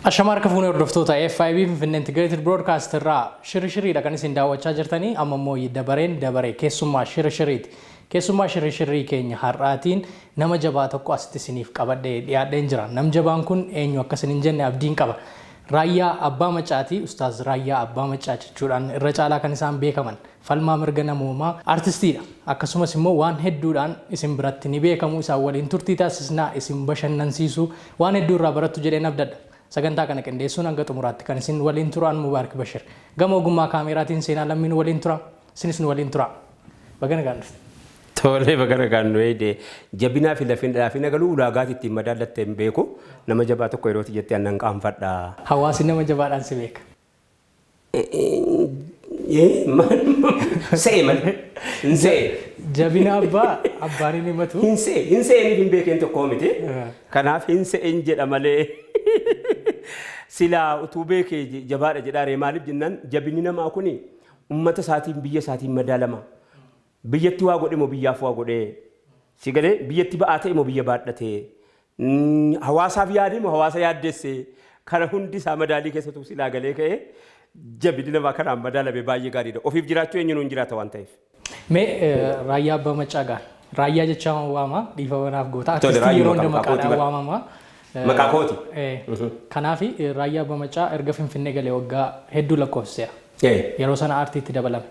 Ashama harka fuunee hordoftoota FIB Finfinnee Integrated Broadcast irraa shirishiriidha kan isin daawwachaa jirtanii. Amma immoo dabareen dabaree keessummaa shirishiriiti. Keessummaa shirishirii keenya har'aatiin nama jabaa tokko asitti isiniif qabadhee dhiyaadheen jira. Nam jabaan kun eenyu akka isin hin jenne abdiin qaba. Raayyaa Abbaa Maccaati, Ustaaz Raayyaa Abbaa Maccaa jechuudhaan irra caalaa kan isaan beekaman. Falmaa mirga namoomaa, artistiidha. Akkasumas immoo waan hedduudhaan isin biratti ni beekamu. Isaan waliin turtii taasisnaa, isin bashannansiisu, waan hedduu irraa barattu jedheen abdadha. Sagantaa kana qindeessuun hanga xumuraatti kan isin waliin turu an Mubaarik Bashir. Gama ogummaa kaameeraatiin Seenaa Lammii nu waliin tura. Isinis nu waliin turaa. Baga nagaan dhufte. Tole, baga nagaan nu eeyde. Jabinaa fi laafina galuu ulaagaati ittiin madaallatte hin beeku. Nama jabaa tokko yerooti jettee annan qaanfadha. Hawaasni nama jabaadhaan si beeka. Se'e malee. Hin se'e. Jabina abbaa abbaan hin himatu. Hin se'e. Hin se'eniif hin beekeen tokko miti. Kanaaf hin se'en jedha malee. Silaa utuu beekee jabaadha jedhaaree, maaliif jennaan, jabinni namaa kuni ummata isaatiin, biyya isaatiin madaalama. Biyyatti waa godhe moo biyyaaf waa godhe? Si galee, biyyatti ba'aa ta'e moo biyya baadhate? Hawaasaaf yaade moo hawaasa yaaddesse? Kana hundi isaa madaalii keessattuu silaa galee ka'ee jabinni namaa kanaan madaalame baay'ee gaariidha. Ofiif jiraachuu eenyuun hin jiraata waan ta'eef. Mee Raayyaa Abbaa Maccaa gaan. Raayyaa jechaa waama, dhiifama naaf goota. Tole, Artistii Raayyuma yeroo hunda maqaa kooti maqaadhaan bara. waamama. Maqaa kooti. Kanaaf Raayyaa Abbaa Maccaa erga Finfinnee galee waggaa hedduu lakkoofsiseera. Yeroo sana aartiitti dabalame.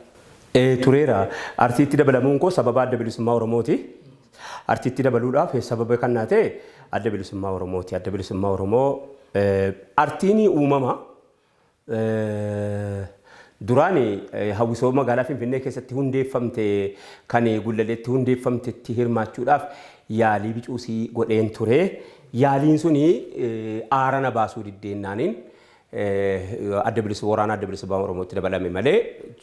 Tureera. Artiitti dabalamuun koo sababa Adda Bilisummaa Oromooti. Artiitti dabaluudhaaf sababa kan naa ta'e Adda Bilisummaa Oromooti. Adda Bilisummaa Oromoo, artiin uumama. Duraan hawwisoo magaalaa Finfinnee keessatti hundeeffamte, kan Gullaleetti hundeeffamtetti hirmaachuudhaaf yaalii bicuusii godheen ture. Yaaliin suni aara na baasuu diddeennaaniin adda bilisummaa waraana Adda Bilisummaa Oromootti dabalame malee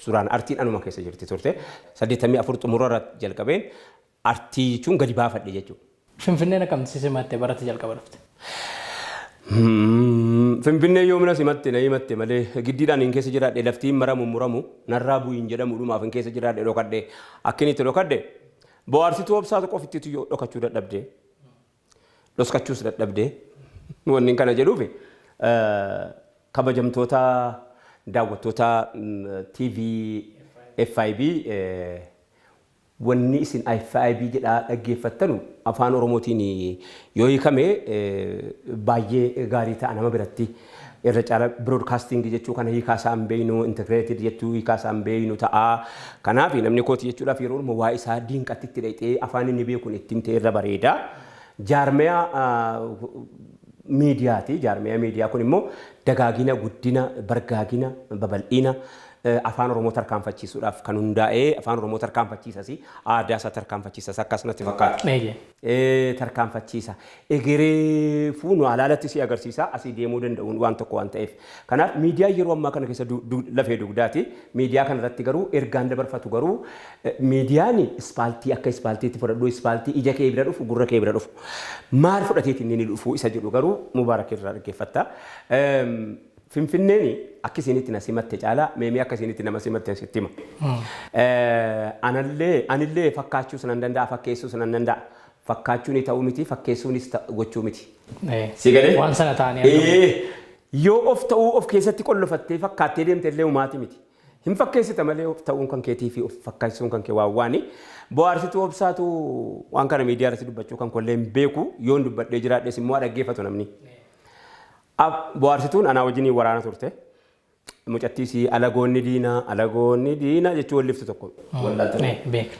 duraan artiin anuma keessa jirti turte. 84 xumura irratti jalqabeen artii jechuun gadi baafadhe jechuudha. Finfinneen akkamitti si simatte barate jalqaba dhufte? Finfinnee yoomina simatte, na himatte malee giddiidhaan hin keessa jiraadhe. Lafti hin maramu muramu narraa bu'iin jedhamu dhumaaf hin keessa jiraadhe, dhokadhe. Akkin itti dhokadhe, bohaarsituu obsaatu qofittitu yoo dhokachuu dadhabde, dhoskachuus dadhabde. Wanni kana jedhuuf, kabajamtoota daawwattoota TV FIB, wanni isin FIB jedhaa dhaggeeffattanu afaan Oromootiin yoo hiikame baay'ee gaarii ta'a nama biratti. Irra caala broadcasting jechuu kana hiikaa isaa hin beeknu, integrated jechuu hiikaa isaa hin beeknu ta'a. Kanaaf namni kooti jechuudhaaf yeroo dhuma waa isaa diinqatti itti dhaqxee afaan inni beekuun itti himtee irra bareeda. Jaarmiyaa miidiyaati. Jaarmiyaa miidiyaa kun immoo dagaagina, guddina, bargaagina, babal'ina afaan Oromoo tarkaanfachiisuudhaaf kan hundaa'ee, afaan Oromoo tarkaanfachiisas, aadaa isaa tarkaanfachiisas akkasumatti fakkaata. Tarkaanfachiisa. Egeree fuunu alaalatti si agarsiisa, asii deemuu danda'uun waan tokko waan ta'eef. Kanaaf miidiyaan yeroo ammaa kana keessa lafee dugdaati. Miidiyaa kana irratti garuu ergaan dabarfatu garuu miidiyaan ispaaltii, akka ispaaltiitti fudhadhu, ispaaltii ija kee bira dhufu, gurra kee bira dhufu. Maal fudhateeti inni ni dhufu isa jedhu garuu Mubaarak irraa dhaggeeffatta. Finfinneen akka isiin itti na simatte caalaa meemee akka isiin itti nama simatte sitti hima. Anallee, anillee fakkaachuus nan danda'a, fakkeessuus nan danda'a. Fakkaachuun ta'uu miti, fakkeessuunis gochuu miti. Si galee? Waan sana ta'anii argamu. Yoo of ta'uu of keessatti qollofattee fakkaattee deemte illee humaati miti. Hin fakkeessita malee of ta'uun kan keetii fi of fakkeessuun kan kee waan waani. Bohaarsituu obsaatu waan kana miidiyaa irratti dubbachuu kan kollee hin beeku, yoon dubbadhee jiraadhes immoo dhaggeeffatu namni. Bohaarsituun anaa wajjiniin waraana turte. Mucattii isii "Alagoonni diinaa, alagoonni diinaa" jechuu walliftu tokko wallaalta. Beeka.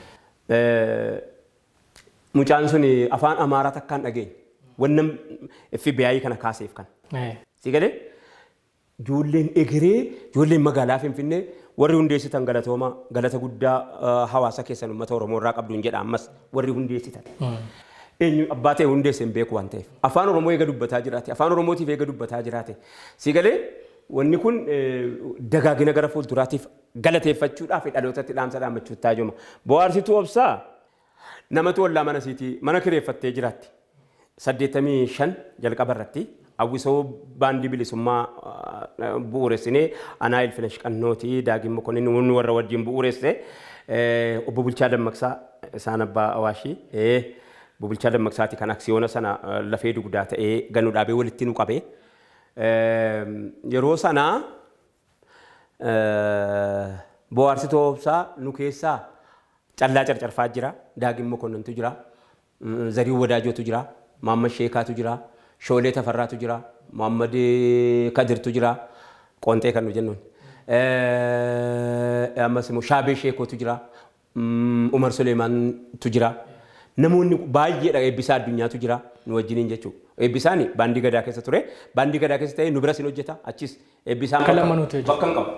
Mucaan sun afaan Amaaraa takkaan dhageenye. Wannan FBI kana kaaseef kana. Si galee, ijoolleen egeree, ijoolleen magaalaa Finfinnee warri hundeessitan galatooma, galata guddaa hawaasa keessan uummata Oromoo irraa qabduun jedha ammas warri hundeessitan. Eenyu abbaa ta'e hundeesse hin beeku waan ta'eef. Afaan Oromoo eega dubbataa jiraate, afaan Oromootiif eega dubbataa jiraate. Si galee, wanni kun dagaagina gara fuulduraatiif galateeffachuudhaaf dhalootatti dhaamsa dhaammachuutti taajuma. Bohaarsituu obsaa namatu ollaa mana isiitii mana kireeffattee jiraatti. 85 jalqaba irratti Hawwisoo baandii bilisummaa bu'uuressinee anaa Ilfinash Qannootii, Daagin Mokonnin warra wajjin bu'uuresse, obbo Bulchaa Dammaqsaa, isaan abbaa Awaashii, obbo Bulchaa Dammaqsaati kan aksiyoona sana lafee dugdaa ta'ee ganu dhaabee walitti nu qabee. Yeroo sanaa Bohaarsituu Obsaa nu keessaa Callaa Carcarfaa jira, Daagin Mokonnontu jira, Zarihuun Wadaajootu jira, Maammad Sheekaatu jira, Shoolee Tafarraatu jira, Muhammad Kadirtu jira, Qoonxee kan nu jennuun. Ammas immoo Shaabee Sheekootu jira, Umar Suleemaantu jira. Namoonni baay'eedha, Eebbisaa Addunyaatu jira nu wajjiniin jechuudha. Eebbisaan baandii Gadaa keessa ture. Baandii Gadaa keessa ta'ee nu biras hin hojjeta. Achis Eebbisaan Bakka lamanuutti hojjeta. Bakka hin qabu.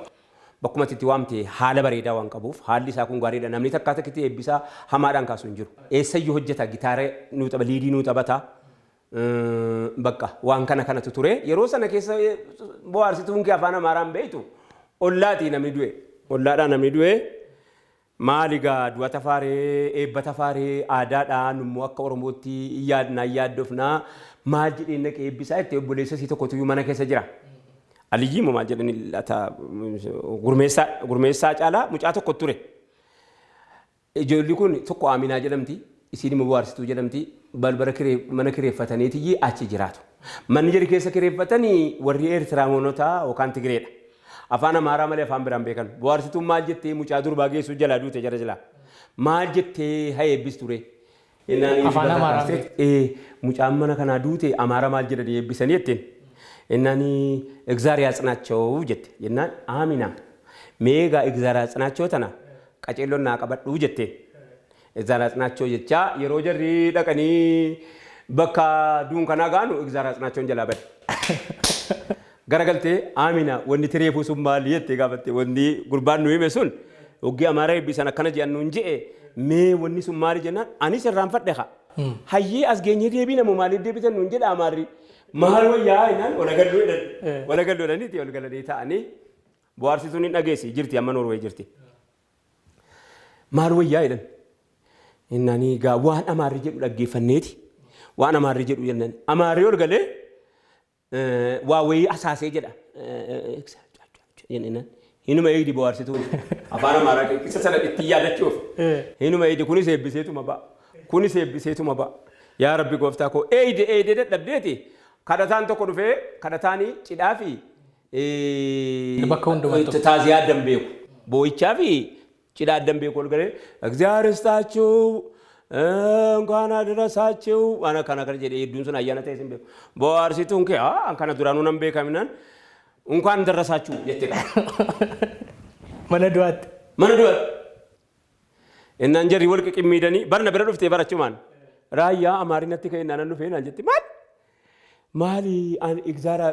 Bakkuma itti waamte haala bareedaa waan qabuuf haalli isaa kun gaariidha. Namni takkaa takkitti Eebbisaa hamaadhaan kaasu hin jiru. Eessayyuu hojjeta, gitaara nuu tapha, liidii nuu taphata. Bakka waan kana kanatu ture. Yeroo sana keessa bohaarsituun kee afaan Amaaraan beektu ollaatii namni du'e. Ollaadhaa namni du'e. Maali gaa du'a tafaaree, eebba tafaaree, aadaadha, nummoo akka Oromootti hin yaadnaa, hin yaaddofnaa, maal jedheen dhaqee eebbisaa jette, obboleessa isii tokkotu iyyuu mana keessa jira. Aliyyii moo maal jedhani laata, Gurmeessaa, Gurmeessaa Caalaa mucaa tokko ture. Ijoolli kun tokko Aaminaa jedhamti, isiin immoo Bohaarsituu jedhamti, balbala kiree, mana kireeffataniitiyyi achi jiraatu. Manni jari keessa kireeffatanii warri Eertiraamonotaa yookaan Tigireedha. Afaan Amaaraa malee afaan biraa hin beekan. Bohaarsituun maal jettee mucaa durbaa geessuu jalaa duute jara jalaa. Maal jettee ha eebbistu ree? Jennaan Afaan eebbi Amaaraan kaasteet, ee mucaan mana kanaa duute Amaara maal jedhanii eebbisanii jetteen. Jennaan Egzaar yaatsinaachoo jette. Jennaan Aamina mee egaa Egzaar yaatsinaachoo tana qaceelloon naa qabadhuu jetteen. Egzaar yaatsinaachoo jechaa yeroo jarri dhaqanii bakka duunkanaa ga'anu Egzaar yaatsinaachoon jalaa bade. Garagaltee, Aamina, wanni ti reefuu sun maali? jettee gaafatte. Wanni gurbaan nu hime sun, hoggii Amaara eebbisan akkana je'an nuun je'e, mee wanni sun maali jennaan, anis irraanfadhe kaa. Hayyee, as geenyee deebiina moo maaliif deebitan nuun jedha Amaarri. Maal wayyaa jennaan, wal agallu jedhan. Wal agallu jedhaniiti ol galanii taa'anii, bohaarsituun hin dhageessi, jirti amma Noorweey jirti. Maal wayyaa jedhan. Innaan egaa waan Amaarri jedhu dhaggeeffanneeti. Waan Amaarri jedhu jennaan. Amaarri ol galee waa wayii asaasee jedha. Hinuma eegdi bohaarsituun. Afaan Amaaraa isa sana ittiin yaadachuuf. Hinuma eegdi, kunis eebbiseetuma ba'a. Kunis eebbiseetuma ba'a. Yaa Rabbi gooftaa koo, eeyde eeyde dadhabdeeti. Kadhataan tokko dhufee kadhataanii cidhaa fi Bakka hundumattuu. Taaziyaa addan beeku. Boo'ichaa fi cidha addan beeku ol galee እግዚአብሔር ይስጣችሁ፣ እንኳን አደረሳችሁ waan akkana kana jedhee hedduun sun ayyaana ta'e sin beeku. Bohaarsituun kee an kana duraanuu nan beekaminaan እንኳን ደረሳችሁ jette qaba. Mana du'aatti. Mana du'aatti. Innaan jarri wal qiqimmiidanii barna bira dhuftee barachumaan. Raayyaa Amaarinatti ka'e innaan dhufee naan jetti, maal? Maali an egzaare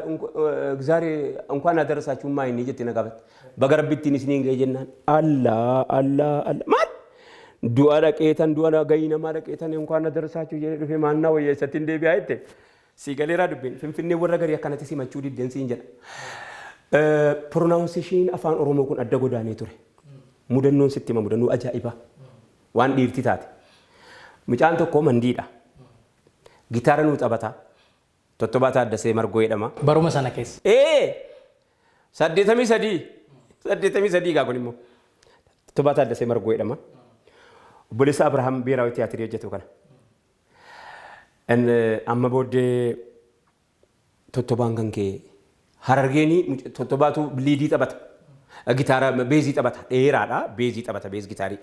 እንኳን አደረሳችሁ maa inni jetti na gaafatte. Baga Rabbittiin isiniin ga'e jennaan. Allaa allaa allaa, maal? Du'a dhaqeetan, du'a gayii namaa dhaqeetan እንኳን አደረሳችሁ jedhee dhufee maannaa wayya isatti hin deebi'aa jette. Sii galeeraa dubbiin Finfinnee warra garii akkanatti simachuu diddeen siin jedha. Pronunciation afaan Oromoo kun adda godaanee ture. Mudannoon sitti hima, mudannoo ajaa'ibaa. Waan dhiirti taate. Mucaan tokko mandiidha. Gitaara nuu taphata. Tottobaa Taaddasee Margoo jedhama. Baruma sana keessa. Ee, 83, 83 gaa kun immoo. Tottobaa Taaddasee Margoo jedhama. Obboleessa Abrahaam Biheeraawi Tiyaatirii hojjetu kana. Amma booddee Tottobaan kan kee Harargeenii Tottobaatu liidii taphata. Gitaara beezii taphata. Dheeraadha. Beezii taphata, beez gitaarii.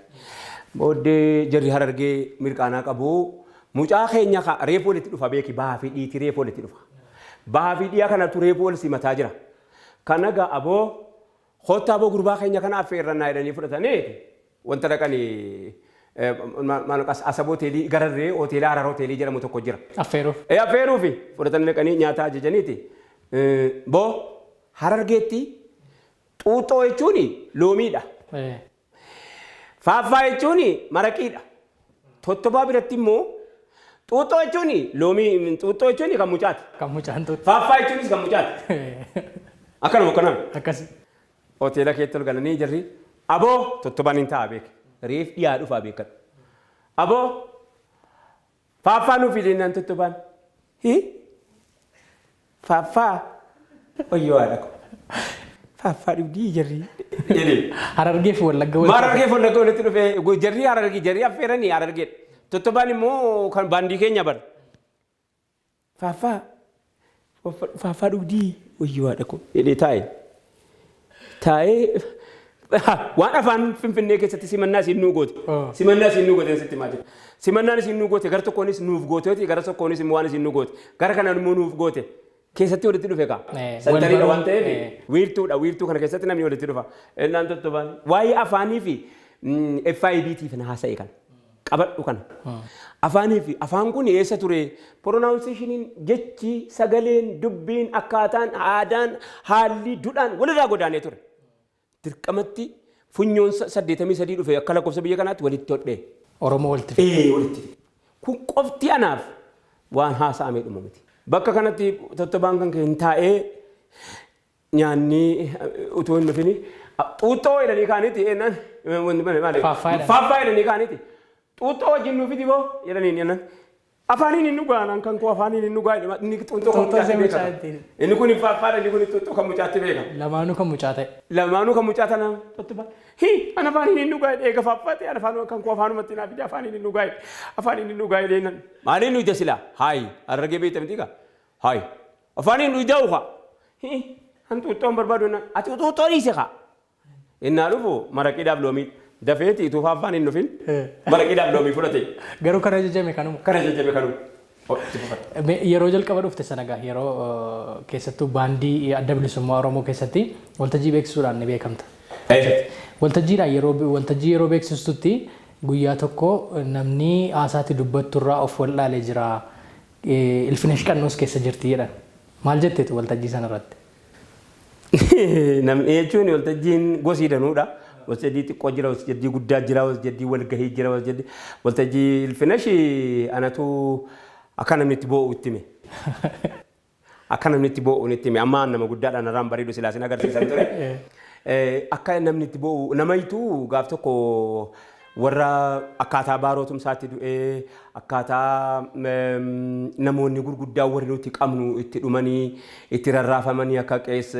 Booddee jarri Harargee mirqaanaa qabu. Mucaa keenya ka reefu walitti dhufa beeki, bahaa fi dhiiti reefu walitti dhufa. Bahaa fi dhiyaa kanatu reefu wal simataa jira. Kana gaa aboo kottaa aboo gurbaa keenya kana affeerrannaa jedhanii fudhatanii wanta dhaqanii Asab hoteelii gararree hoteela Harar hoteelii jedhamu tokko jira. Affeeruuf. Affeeruufi fudhatanii dhaqanii nyaata ajajaniiti. Boo Harargeetti xuuxxoo jechuun loomiidha. Faaffaa jechuun maraqiidha. Tottobaa biratti immoo xuuxxoo jechuun loomii, xuuxxoo jechuun kan mucaati. Kan mucaan xuuxxu. Faaffaa jechuunis kan mucaati. Akkanuma akkanaan. Akkasi. Hoteela keetti ol galanii jarri aboo tottobaan hin taa'a beek. Reef dhiyaa dhufaa beekadhu. Aboo faaffaa nuuf fidennaan tottobaan. Hi? Faaffaa. Wayyoo haadha ko. Faaffaa dhugdii jarri. Jedhee. Harargee fi Wallagga walitti. Harargee fi Wallagga walitti dhufee jarri Harargee jarri affeeranii Harargeedha. Tottobaan immoo kan baandii keenya bara. Faaffaa. Faaffaa dhugdii wayyoo haadha ko jedhee taa'e. Taa'ee waan afaan Finfinnee keessatti simannaa isiin nuu goote. Simannaa isiin nuu goote sitti himaa jira. Simannaan isiin nuu goote gara tokkoonis nuuf gooteeti gara tokkoonis immoo waan isiin nuu goote. Gara kanaan immoo nuuf goote. Keessatti walitti dhufe kaa. Santariidha waan ta'eef wiirtuudha, wiirtuu kana keessatti namni walitti dhufa. Innaan tottobaan waa'ee afaanii fi FIB tiif na haasa'e kana. Qabadhu kana. Afaanii fi afaan kun eessa ture? Pronunciationiin, jechi, sagaleen, dubbiin, akkaataan, aadaan, haalli, dudhaan walirraa godaanee ture. Dirqamatti funyoon 83 dhufe akka lakkoofsa biyya kanaatti walitti hodhee. Oromoo walitti fide. Ee, walitti fide. Kun qofti anaaf waan haasa'amee dhumu miti. Bakka kanatti tottobaan kan kee hin taa'ee nyaanni utuu hin dhufini xuuxxoo jedhanii kaaniiti ennaan maali? Faaffaa jedhan. Faaffaa jedhanii kaaniiti. Xuuxxoo wajjin nuuf fidi boo jedhaniin jennaan. Afaaniin hin dhugaa naan kan koo afaaniin hin dhugaa jedhama. Inni xuuxxoo kan Xuuxxoo mucaatti isa beekama. mucaatti. Inni kun faaffaadha, inni kun xuuxxoo kan mucaatti beekama. Lamaanuu kan mucaa ta'e. Lamaanuu kan mucaa tana tottobaa. Hi, ana afaaniin hin dhugaa jedhee eega faaffaa ta'e ana afaan kan koo afaanumatti naa fide afaaniin hin dhugaa jedhe. Afaaniin hin dhugaa jedhee nan. Maaliin dhuyda silaa? Haayi, Harargee beekta miti kaa? Haayi. Afaaniin dhuydaa ukaa? Hi, an xuuxxoon barbaadu naan. Ati xuuxxoo dhiise kaa? Innaa dhufu maraqiidhaaf loomii dafeeti utuu faaffaan hin dhufin maraqiidhaaf loomii fudhate. Garuu kan ajajame kanuma. Kan ajajame kanuma. Oh, itti fufadha. Mee yeroo jalqaba dhufte sana gaa yeroo keessattuu baandii Adda Bilisummaa Oromoo keessatti waltajjii beeksisuudhaan ni beekamta. Waltajjiidhaan yeroo waltajjii yeroo beeksistutti guyyaa tokko namni haasaatti dubbatturraa of wallaalee jira. Ilfinesh Qannoos keessa jirti jedhan. Maal jetteetu waltajjii sanarratti? Namni jechuun waltajjiin gosii danuudha. Waltajjii xiqqoo jira, waltajjii guddaa jira, waltajjii walgahii jira, waltajjii Ilfinesh anatu akka namni itti boo'u itti hime. Akka namni itti boo'u itti hime. Amma nama guddaadhaan narraan bareedu silaa sin agarsiisan ture. Akka namni itti boo'u namayitu gaaf tokko warra akkaataa Baaroo Tumsaatti du'ee, akkaataa namoonni gurguddaa warri nuti qabnu itti dhumanii itti rarraafamanii, akka qees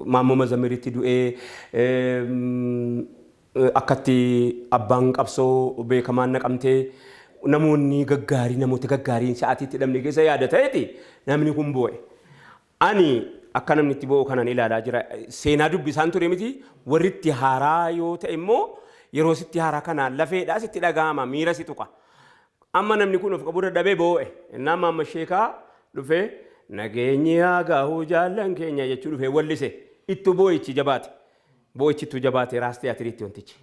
Maammoo Mazamiritti du'ee, akkatti abbaan qabsoo beekamaan Naqamtee, namoonni gaggaarii, namoota gaggaariin sa'aatiitti dhabne keessa yaada ta'eeti namni kun boo'e. Ani akka namni itti boo'u kanan ilaalaa jira. Seenaa dubbisaan ture miti, warri itti haaraa yoo ta'e immoo yeroo sitti haaraa kanaan lafeedhaa sitti dhaga'ama, miira si tuqa. Amma namni kun of qabuu dadhabee boo'e. Innaan Maamma Sheekaa dhufee "Nageenyi haa gahu jaallan keenya" jechuu dhufee wallise. Ittu boo'ichi jabaate. Boo'ichi ittu jabaate raas tiyaatiriitti wantichi.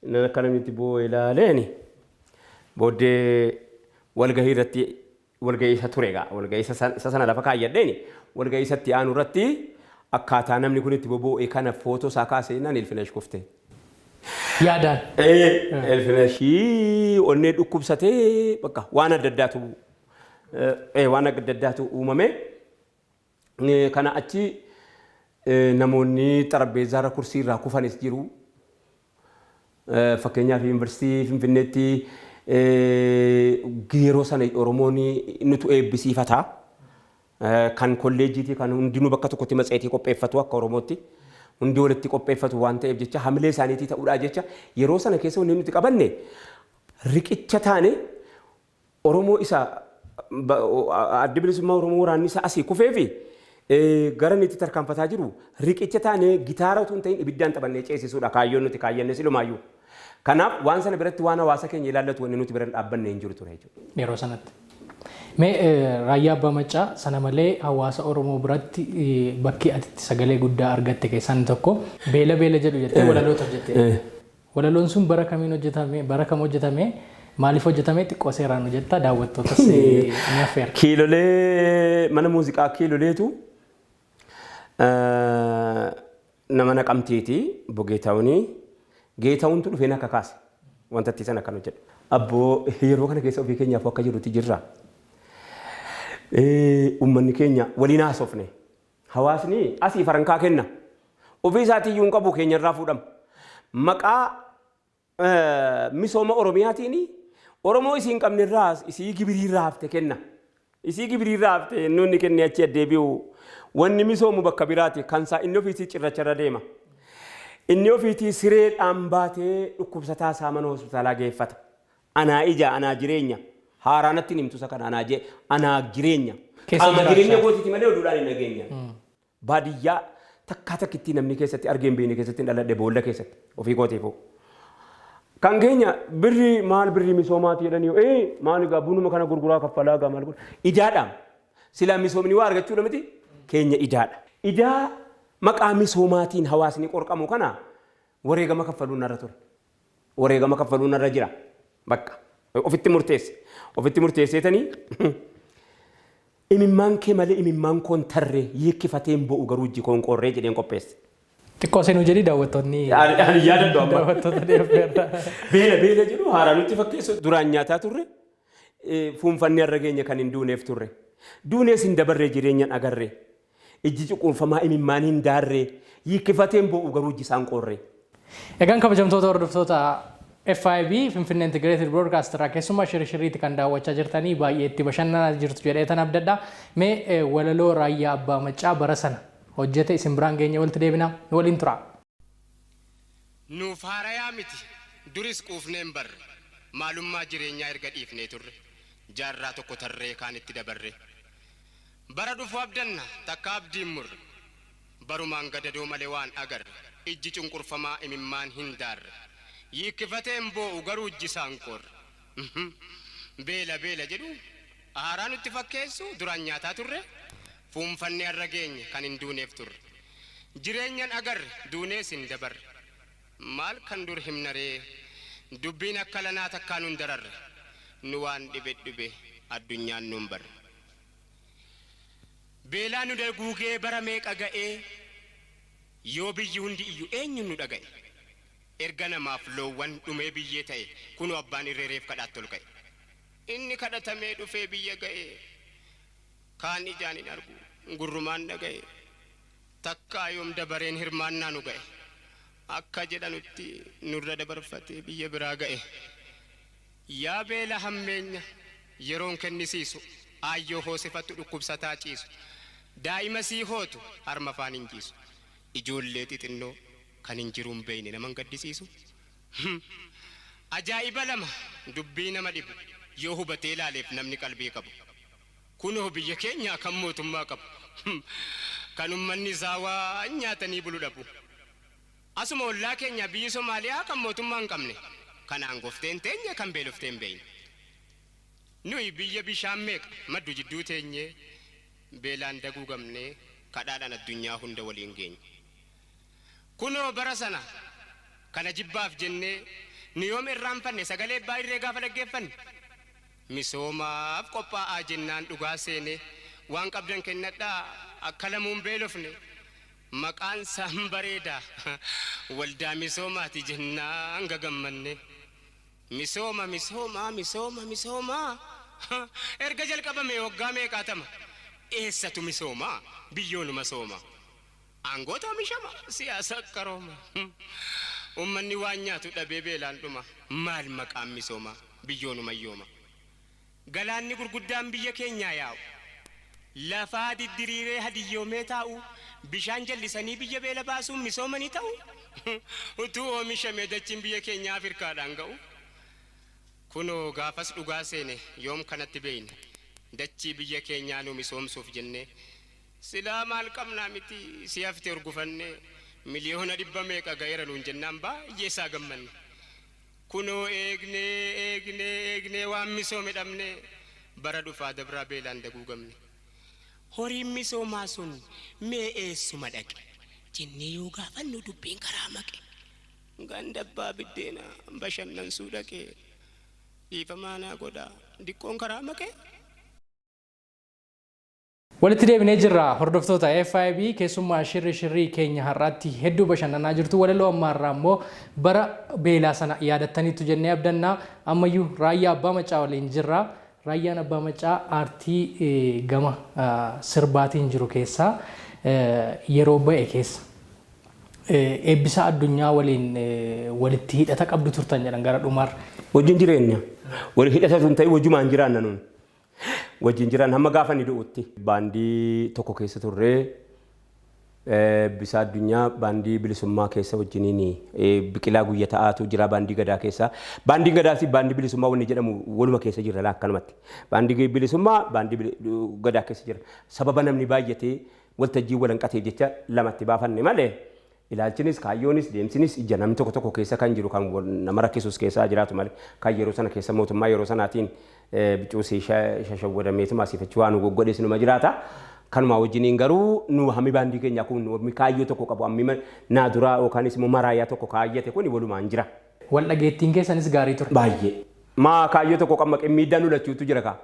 Inni akka namni itti boo'e ilaaleeni booddee walgahii irratti, walgahii isa ture egaa walgahii isa sana lafa kaayyadheeni walgahii isatti aanu irratti akkaataa namni kun itti boboo'e kana footoo isaa kaasee jennaan Ilfinesh kufte. Yaadaan. Ee, Ilfineshii onnee dhukkubsatee bakka waan adda addaatu uumame. Kana achi namoonni xarapheezzaarra kursii irraa kufanis jiru. Fakkeenyaaf Yuunivarsiitii Finfinneetti yeroo sana Oromoon nutu eebbisiifata. Kan kolleejjiitii kan hundinuu bakka tokkotti matseetii qopheeffatu, akka Oromootti. Hundi walitti qopheeffatu waan ta'eef jecha hamilee isaaniitii ta'uudhaa jecha yeroo sana keessa wanni nuti qabanne riqicha taane Oromoo isa Addi Bilisummaa Oromoo waraanni isaa asii kufee fi gara inni itti tarkaanfataa jiru riqicha taane gitaara utuu hin ta'in ibiddaan taphannee ceesisuudha kaayyoon nuti kaayyanne silumaayyuu. Kanaaf waan sana biratti waan hawaasa keenya ilaallatu wanni nuti bira hin dhaabbanne hin jiru ture jechuudha. Yeroo sanatti. Mee Raayyaa Abbaa Maccaa sana malee hawaasa Oromoo biratti bakki ati itti sagalee guddaa argatte keessaa inni tokko "Beela beela" jedhu jettee walaloota hojjette. Walaloon sun bara kamiin hojjetame, bara kam hojjetame, maaliif hojjetame, xiqqoo seeraan hojjetta daawwattootas ni affeera. Kiilolee, mana muuziqaa Kiiloleetu nama Naqamteeti obbo Geetaawunii. Geetaawuntu dhufee na kakaase wanta itti sana kan hojjedhu. Abboo, yeroo kana keessa ofii keenyaaf akka jirutti jirra. Uummanni keenya waliin haasofne. Hawaasni asii farankaa kenna. Ofii isaatii iyyuu hin qabu, keenyarraa fuudhama. Maqaa misooma Oromiyaatiin Oromoo isii hin qabne irraa isii gibirii irraa hafte kenna. Isii gibiriirraa haftee inni kennee achi addeebi'u wanni misoomu bakka biraati kan isaa inni ofiitii cirracharra deema. Inni ofiitii sireedhaan baatee dhukkubsataa isaa mana hospitaalaa geeffata. Anaa ija, anaa jireenya. Haaraa natti hin himtu isa kana, anaa jee, anaa jireenya. Keessa Qaama jiraachaa. jireenya kootiiti malee oduudhaan hin dhageenya. Baadiyyaa takkaa takkittii namni keessatti argee hin beekne keessatti hin dhaladhe, boolla keessatti ofii kootiifuu. Kan keenya birrii maal birrii misoomaati jedhanii, maal egaa bunuma kana gurguraa kaffalaa egaa maal godha. Idaadha. Silaa misoomni waa argachuudha miti, keenya idaadha. Idaa maqaa misoomaatiin hawaasni qorqamu kana wareegama kaffaluun narra ture. Wareegama kaffaluun narra jira. Bakka ofitti murteesse. Ofitti murteesseetanii imimmaan kee malee imimmaan koon tarree hiikkifateen bo'u garuu ijji koon qorree jedheen qopheesse. Xiqqoo seenuu jedhii daawwattoonni. Ani yaadadhu amma. Daawwattoota deebi'eerra. Beela beela jedhu haaraa nutti fakkeessu, duraan nyaataa turre, fuunfannee har'a keenya kan hin duuneef turre. Duunees hin dabarree, jireenyan agarree. Ijji cuquunfamaa imimmaan hin daarree, hiikkifateen bo'u garuu ijji isaan qorree. Egaan kabajamtoota hordoftoota FIB, Finfinnee Integrated Broadcast irraa keessumaa shirishiriiti kan daawwachaa jirtanii, baay'ee itti bashannanaa jirtu jedhee tan abdadha. Mee walaloo Raayyaa Abbaa Maccaa bara sana hojjete isin biraan geenye walitti deebina, nu waliin tura. Nuuf haarayaa miti, duris quufneen barre, maalummaa jireenyaa erga dhiifnee turre, jaarraa tokko tarree kaanitti dabarre. Bara dhufu abdanna, takka abdiin murre, barumaan gadadoo malee waan agarre, ijji cunqurfamaa imimmaan hin daarre, yiikkifateen boo'u garuu ijji isaan qorre. Beela beela jedhu haaraa nutti fakkeessu, duraan nyaataa turre, fuunfannee har'a geenye kan hin duuneef turre. Jireenyan agarre, duunees hin dabarre. Maal kan dur himnaree, dubbiin akka lanaa takkaa nun dararre, nu waan dhibe dhibe addunyaan nuun barre. Beelaa nu daguugee bara meeqa ga'ee, yoo biyyi hundi iyyu eenyuun nu dhaga'e? Erga namaaf loowwan dhumee biyyee ta'e, kunoo abbaan irree reef kadhaatti ol ka'e. Inni kadhatamee dhufee biyya ga'e, kaan ijaan hin argu, gurrumaan dhaga'e. Takkaa yoom dabareen hirmaannaa nu ga'e? Akka jedhanutti nurra dabarfatee biyya biraa ga'e. Yaa beela hammeenya yeroon kennisiisu, aayyoo hoosifattu dhukkubsataa ciisu, daa'ima sii hootu harma afaan hin jiisu, ijoollee xixinnoo kan hin jiruun beeyne naman gaddisiisu. Ajaa'iba lama dubbii nama dhibu, yoo hubatee ilaaleef namni qalbii qabu. Kunoo biyya keenyaa kan mootummaa qabu, kan ummanni isaa waan nyaatanii bulu dhabu. Asuma ollaa keenya biyyi Somaaliyaa kan mootummaa hin qabne, kan aangooftee hin teenye, kan beeloftee hin beeyne. Nuyi biyya bishaan meeqa maddu jidduu teenyee, beelaan daguugamnee kadhaadhaan addunyaa hunda waliin geenye. Kunoo bara sana kana jibbaaf jennee nu yoom irraanfanne, sagalee abbaa irree gaafa dhaggeeffanne? Misoomaaf qophaa'aa jennaan dhugaa seene, waan qabdan kennadhaa akka lamuun beelofne. Maqaan isaan bareeda, waldaa misoomaati jennaan gagammanne. Misooma, misooma, misooma, misooma, erga jalqabame waggaa meeqaatama? Eessatu misooma, biyyoonuma sooma. Aangoota oomishama, siyaasa qarooma. Uummanni waan nyaatu dhabee beelaan dhuma. Maal maqaan misooma, biyyoonuma yooma. Galaanni gurguddaan biyya keenyaa yaa'u, lafaa diddiriiree hadiyyoomee taa'u, bishaan jallisanii biyya beela baasuun misoomanii ta'u, utuu oomishamee dachiin biyya keenyaa Afrikaadhaan ga'u. Kunoo gaafas dhugaa seene, yoom kanatti beeyne, dachii biyya keenyaa nu misoomsuuf jennee. Silaa maal qabnaa miti, si hafte urgufannee, 100 miliyoona meeqa ga'eera nuun jennaan baay'ee isaa gammanne. Kunoo eegnee eegnee eegnee waan misoome dhabne, bara dhufaa dabraa beelaan daguugamne. Horiin misoomaa sun mee eessuma dhaqe jennee yoo gaafannu dubbiin karaa maqe. Ganda abbaa biddeenaa bashannansuu dhaqe, dhiifamaa naa godhaa, diqqoon karaa maqe. Walitti deebinee jirra, hordoftoota FIB. Keessummaa shirri shirrii keenya har'aatti hedduu bashannanaa jirtu. Walaloo ammaarraa immoo bara beelaa sana yaadattaniitu jennee abdannaa. Ammayyuu Raayyaa Abbaa Maccaa waliin jirra. Raayyaan Abbaa Maccaa aartii gama sirbaatiin jiru keessaa yeroo ba'e keessa Eebbisaa Addunyaa waliin walitti hidhata qabdu turtan jedhan gara dhumaarra. Wajjin jireenya. Wal hidhata tun ta'e, wajjumaan jiraanna nuun. Wajjin jiran hamma gaafa inni du'utti. Baandii tokko keessa turree, Eebbisaa Addunyaa baandii bilisummaa keessa wajjiniin, Biqilaa Guyya Ta'aatu jira baandii Gadaa keessa. Baandiin Gadaa fi baandii bilisummaa wanni jedhamu waluma keessa jirra laa akkanumatti. Baandii bilisummaa baandii Gadaa keessa jira. Sababa namni baay'atee waltajjiin wal hanqateef jecha lamatti baafanne malee, ilaalchinis, kaayyoonis, deemsinis ija namni tokko tokko keessa kan jiru kan nama rakkisus keessaa jiraatu malee, kan yeroo sana keessa mootummaa yeroo sanaatiin bicuusii shashawwadameetuma asiif achi waan goggodhes numa jiraata. Kanumaa wajjiniin garuu nu hammi baandii keenyaa kun hammi kaayyoo tokko qabu, hammi naa duraa yookaanis immoo maraayaa tokko kaayyate kun walumaan jira. Wal dhageettiin keessanis gaarii ture. Baay'ee. Maa, kaayyoo tokko qabma, qimmiiddaan nu lachuutu jira kaa.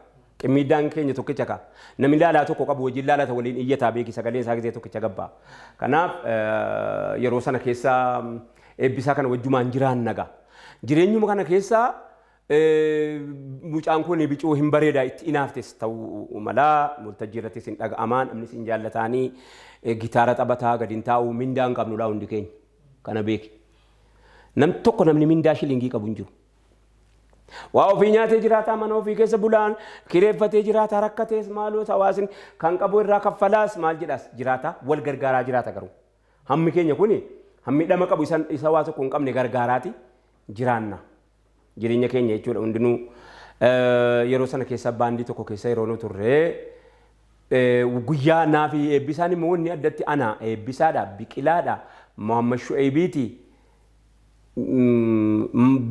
Qimmiiddaan keenya tokkicha kaa. Namni laalaa tokko qabu wajjin laalata, waliin iyyataa beeki, sagaleen isaa gisee tokkicha gabbaa. Kanaaf yeroo sana keessa Eebbisaa kana wajjumaan jiraanna gaa. Jireenyuma kana keessa mucaan kun bicuu hin bareeda, itti inaaftes ta'uu mala, waltajjii irrattis hin dhaga'amaa, namnis hin jaallataanii, gitaara taphataa gadi hin taa'u. Mindaa hin qabnu laa hundi keenya, kana beeki. Nam tokko namni mindaa shilingii qabu hin jiru. Waa ofii nyaatee jiraataa, mana ofii keessa bulaan kireeffatee jiraataa, rakkatees maaloo hawaasni kan qabu irraa kaffalaas maal jedhaas jiraataa, wal gargaaraa jiraata. Garuu hammi keenya kuni hammi dhama qabu isa waa tokko hin qabne gargaaraati jiraanna. Jireenya keenya jechuudha hundinuu. Yeroo sana keessa baandii tokko keessa yeroo nu turre, guyyaa naa fi Eebbisaan immoo wanni addatti ana, Eebbisaadha, Biqilaadha, Muhammad Shu'eebiiti,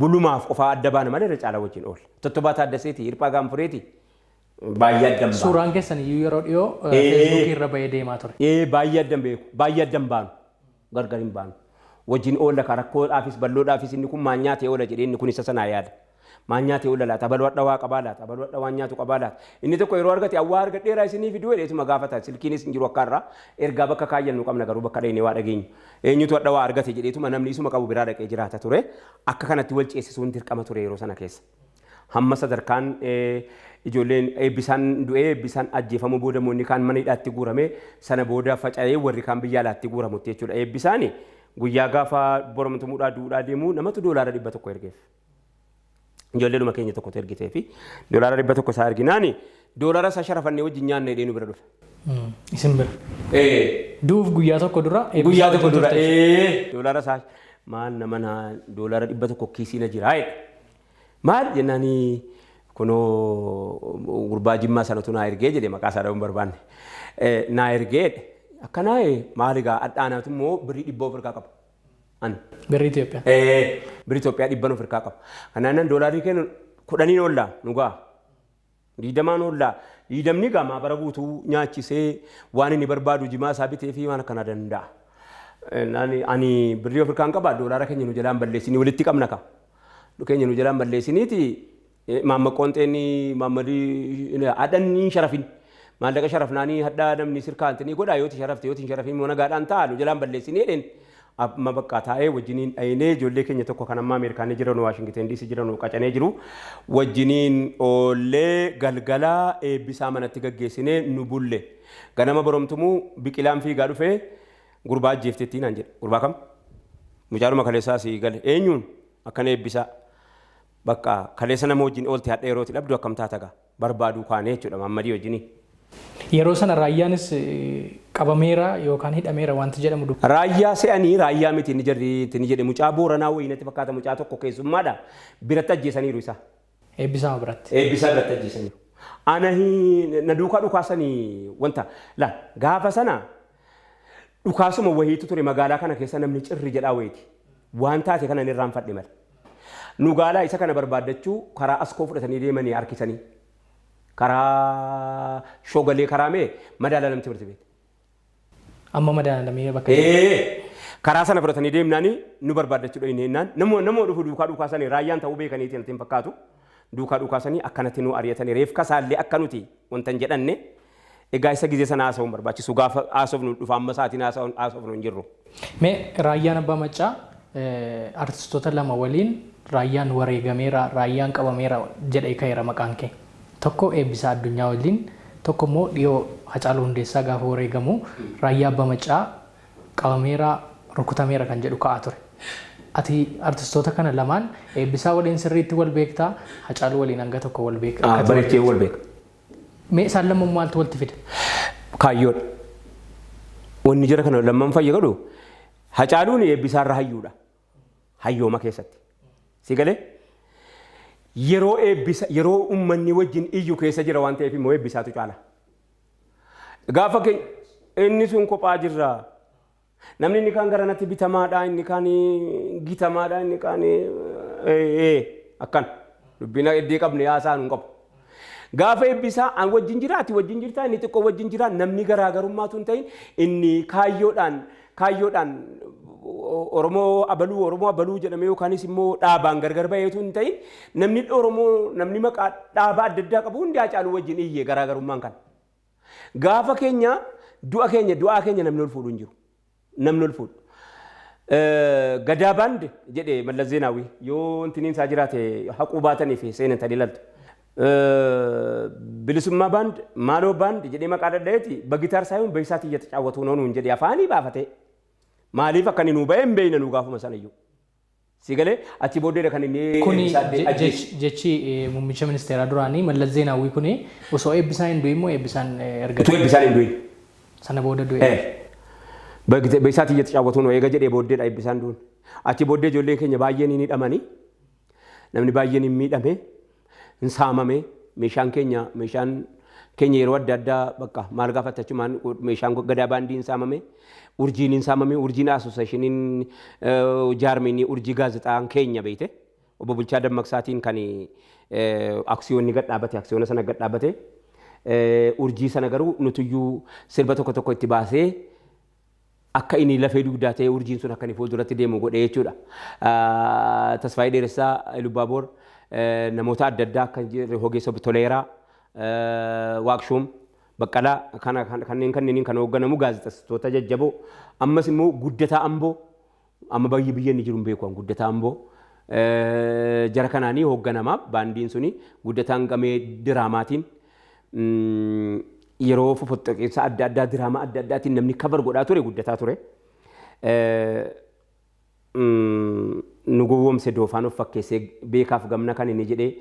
bulumaaf qofaa adda baana malee irra caalaa wajjin oolla. Tottobaa Taaddaseeti, Hirphaa Gaanfureeti, baay'ee addan baanu. Suuraan keessan iyyuu yeroo dhiyoo Feesbuukii irra bahee deemaa ture. Baay'ee addan beeku, baay'ee addan baanu, gargar hin baanu. Wajjin oolla ka rakkoodhaafis bal'oodhaafis, inni kun maal nyaatee oola jedhee, inni kun isa sanaa yaada. Maal nyaatee oola laata? Abaluu hadha waa qabaa laata? Abaluu hadha waan nyaatu qabaa laata? Inni tokko yeroo argate awwaa argadheeraa isinii fiduu jedheetuma gaafata. Silkiinis hin jiru akka har'aa. Ergaa bakka kaayyannu qabna, garuu bakka dhaynee waa dhageenyu. Eenyutu hadha waa argate jedheetuma namni isuma qabu biraa dhaqee jiraata ture. Akka kanatti wal ceesisuun dirqama ture yeroo sana keessa. Hamma sadarkaan ijoolleen Eebbisaan du'ee, Eebbisaan ajjeefamuu booda immoo inni kaan mana hidhaatti guurame, sana booda faca'ee warri kaan biyya alaatti guuramutti jechuudha. Eebbisaan guyyaa gaafa boromtumuudhaa du'uudhaa deemu namatu $100 ergeef. Ijoolleedhuma keenya tokkotu ergitee fi $100 isaa erginaani, doolaara isaa sharafannee wajjin nyaanna jedhee nu bira dhufe. Isin bira. Du'uuf guyyaa tokko dura Guyyaa tokko dura doolaara isaa, maal nama naa $100 kiisii na jiraa jedhe. Maal jennaani, kunoo gurbaa Jimmaa sanatu naa ergee jedhe, maqaa isaa dha'uun barbaanne. Naa ergee jedhe. Akkanaa maal egaa hadhaanaatu immoo birrii 100 of harkaa qaba. Ani. Birrii Itoophiyaa. Birrii Itoophiyaa 100 of harkaa qaba. Kanaan doolaarri kennu 10n oollaa nu ga'a. 20n oollaa. 20ni gaa maabara guutuu nyaachisee, waan inni barbaadu jimaa isaa bitee fi waan akkanaa danda'a. Ani birrii of harkaan qaba, doolaara keenya nu jalaan balleessinii walitti qabna ka. Keenya nu jalaan balleessiniiti, maamma qoonxeen maammadii hadhan hin sharafin. Maallaqa sharafnaanii hadhaa namni sirkaa antini godhaa, yooti sharafte yooti hin sharafin immoo nagaadhaan ta'a, nu jalaan balleessinii jedheen. Amma bakka taa'ee wajjiniin dhayinee, ijoollee keenya tokko kan amma Ameerikaanii jiran, Waashingiten DC jiran, qacanee jiru wajjiniin oollee, galgala Eebbisaa manatti gaggeessinee nu bulle. Ganama boromtumuu Biqilaan fiigaa dhufee, gurbaa ajjeefteettii naan jedhe. Gurbaa kam? Mucaadhuma kaleessaa asii gale. Eenyuun? Akkana, Eebbisaa. Bakka kaleessa nama wajjin oolte hadha yerooti dhabdu akkam taata gaa? Barbaaduu kaanee jechuudha Maammadii wajjinii. Yeroo sana Raayyaanis qabameera yookaan hidhameera wanti jedhamu Raayyaa se'anii, Raayyaa miti inni jarri inni jedhe, mucaa Booranaa wayii natti fakkaata, mucaa tokko keessummaadha biratti ajjeesaniiru isa. Eebbisaa biratti. Eebbisaa biratti ajjeesaniiru. Ana na duukaa dhukaasanii wanta la gaafa sana dhukaasuma wayiitu ture magaalaa kana keessa, namni cirri jedhaa wayiiti. Waan taate kana inni irraanfadhe malee. Nu gaalaa isa kana barbaaddachuu karaa Askoo fudhatanii deemanii harkisanii. Karaa Shogalee, karaa mee madaala namti birti beekte. Amma madaalamee bakka Karaa sana fudhatanii deemnaani nu barbaaddachuu dhayne jennaan, nama dhufu duukaa dhukaasanii, Raayyaan ta'uu beekaniiti natti hin fakkaatu. Duukaa dhukaasanii akkanatti nu ari'atanii, reefka isaallee akka nuti wanta hin jedhanne. Egaa isa gizee sana haasa'uun barbaachisu, gaafa haasofnu dhufa, amma sa'aatiin haasofnu hin jirru. Mee Raayyaan Abbaa Maccaa artistoota lama waliin Raayyaan wareegameera, Raayyaan qabameera jedhee ka'eera maqaan kee. Tokko Eebbisaa Addunyaa waliin, tokko immoo dhiyoo Hacaaluu Hundeessaa gaafa wareegamu Raayyaa Abbaa Maccaa qabameera, rukutameera kan jedhu ka'aa ture. Ati artistoota kana lamaan, Eebbisaa waliin sirriitti wal beektaa, Hacaaluu waliin hanga tokko wal beekta. Bareechee wal beeka. Mee isaan lamman maaltu walitti fida? Kaayyoodha. Wanni jara kana lamman fayya godhu Hacaaluun Eebbisaarra hayyuudha. Hayyooma keessatti. Si galee? Yeroo eebbisa yeroo uummanni wajjin iyyu keessa jira waan ta'eef immoo Eebbisaatu caala. Gaafa keenya inni sun kophaa jirra. Namni inni kaan garanatti bitamaadha, inni kaan gitamaadha, inni kaan akkan. Dubbina heddii qabne haasaa nu qabu. Gaafa Eebbisaa an wajjin jira, ati wajjin jirta, inni xiqqoo wajjin jira, namni garaagarummaatu hin ta'in inni kaayyoodhaan Oromoo abaluu Oromoo abaluu jedhamee yookaanis immoo dhaabaan gargar baheetu hin ta'in namni Oromoo namni maqaa dhaabaa adda addaa qabu hundi Haacaaluu wajjin iyye garaagarummaan kana. Gaafa keenya du'a keenya du'aa keenya namni ol fuudhu hin jiru. Namni ol fuudhu. Gadaa Baand jedhe Mallas Zeenaawii yoo intiniin isaa jiraate haquu baatanii fi seenan tanii laltu. Bilisummaa Baand Maaloo Baand jedhee maqaa dhadha'eeti በጊታር ሳይሆን በእሳት እየተጫወቱ ነው nuun jedhe afaanii baafatee. Maaliif akka inni nuu ba'e hin beekna nu gaafuma sana iyyuu. Si galee achi booddeedha kan inni Kuni Eebbisaa ajjeese. Jechi muummicha ministeeraa duraanii Mallas Zeenaawwii kuni osoo Eebbisaan hin du'in moo Eebbisaan erga Utuu Eebbisaan hin du'in. Sana booda du'e? በእሳት እየተጫወቱ ነው eega jedhee booddeedha Eebbisaan du'un. Achi booddee ijoolleen keenya baay'een hin hidhamanii namni baay'een hin miidhame hin saamame meeshaan keenya yeroo adda addaa bakka maal gaafattachumaan meeshaan Gadaa Baandii hin saamame, Urjiin hin saamame, Urjiin associationiin jaarmiin Urjii gaazexaan keenya beeyte obbo Bulchaa Dammaqsaatiin kan aksiyoonni gad dhaabate, aksiyoona sana gad dhaabate. Urjii sana garuu nutuyyuu sirba tokko tokko itti baasee akka inni lafee dugdaa ta'ee Urjiin sun akka inni fuulduratti deemu godhee jechuudha. Tasfaayee Dheeressaa, Lubbaaboor, namoota adda addaa akka Hogeessa Toleeraa, Waaqshuum, Baqqalaa kana kanneen kanneeniin kan hoogganamu gaazexeessitoota jajjaboo ammas immoo Guddataa Amboo amma baay'ee biyya inni jiru hin beeku Guddataa Amboo jara kanaanii hoogganamaa baandiin suni Guddataan gamee diraamaatiin yeroo fofoxoqeessa adda addaa diraamaa adda addaatiin namni kabar godhaa ture Guddataa ture. Nu gowwoomse doofaan of fakkeessee beekaaf gamna kan inni jedhee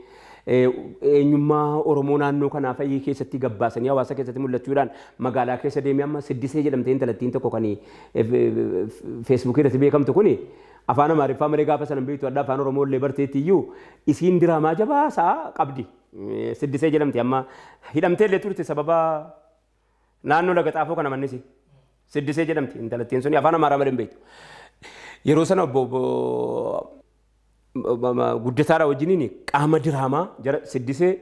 eenyummaa Oromoo naannoo kanaa fayyii keessatti gabbaasanii hawaasa keessatti mul'achuudhaan magaalaa keessa deemee amma Siddisee jedhamtee intalattiin tokko kan Feesbuukii irratti beekamtu kuni afaan Amaariffaa malee gaafa sana beektu adda afaan Oromoo illee barteetti iyyuu isiin diraamaa jabaasaa qabdi. Siddisee jedhamti amma hidhamtee illee turte sababa naannoo Laga Xaafoo kana mannisi. Siddisee jedhamti intalattiin suni afaan Amaaraa malee hin beektu. Yeroo sana obbo Guddataadha wajjiniin qaama diraamaa jara Siddisee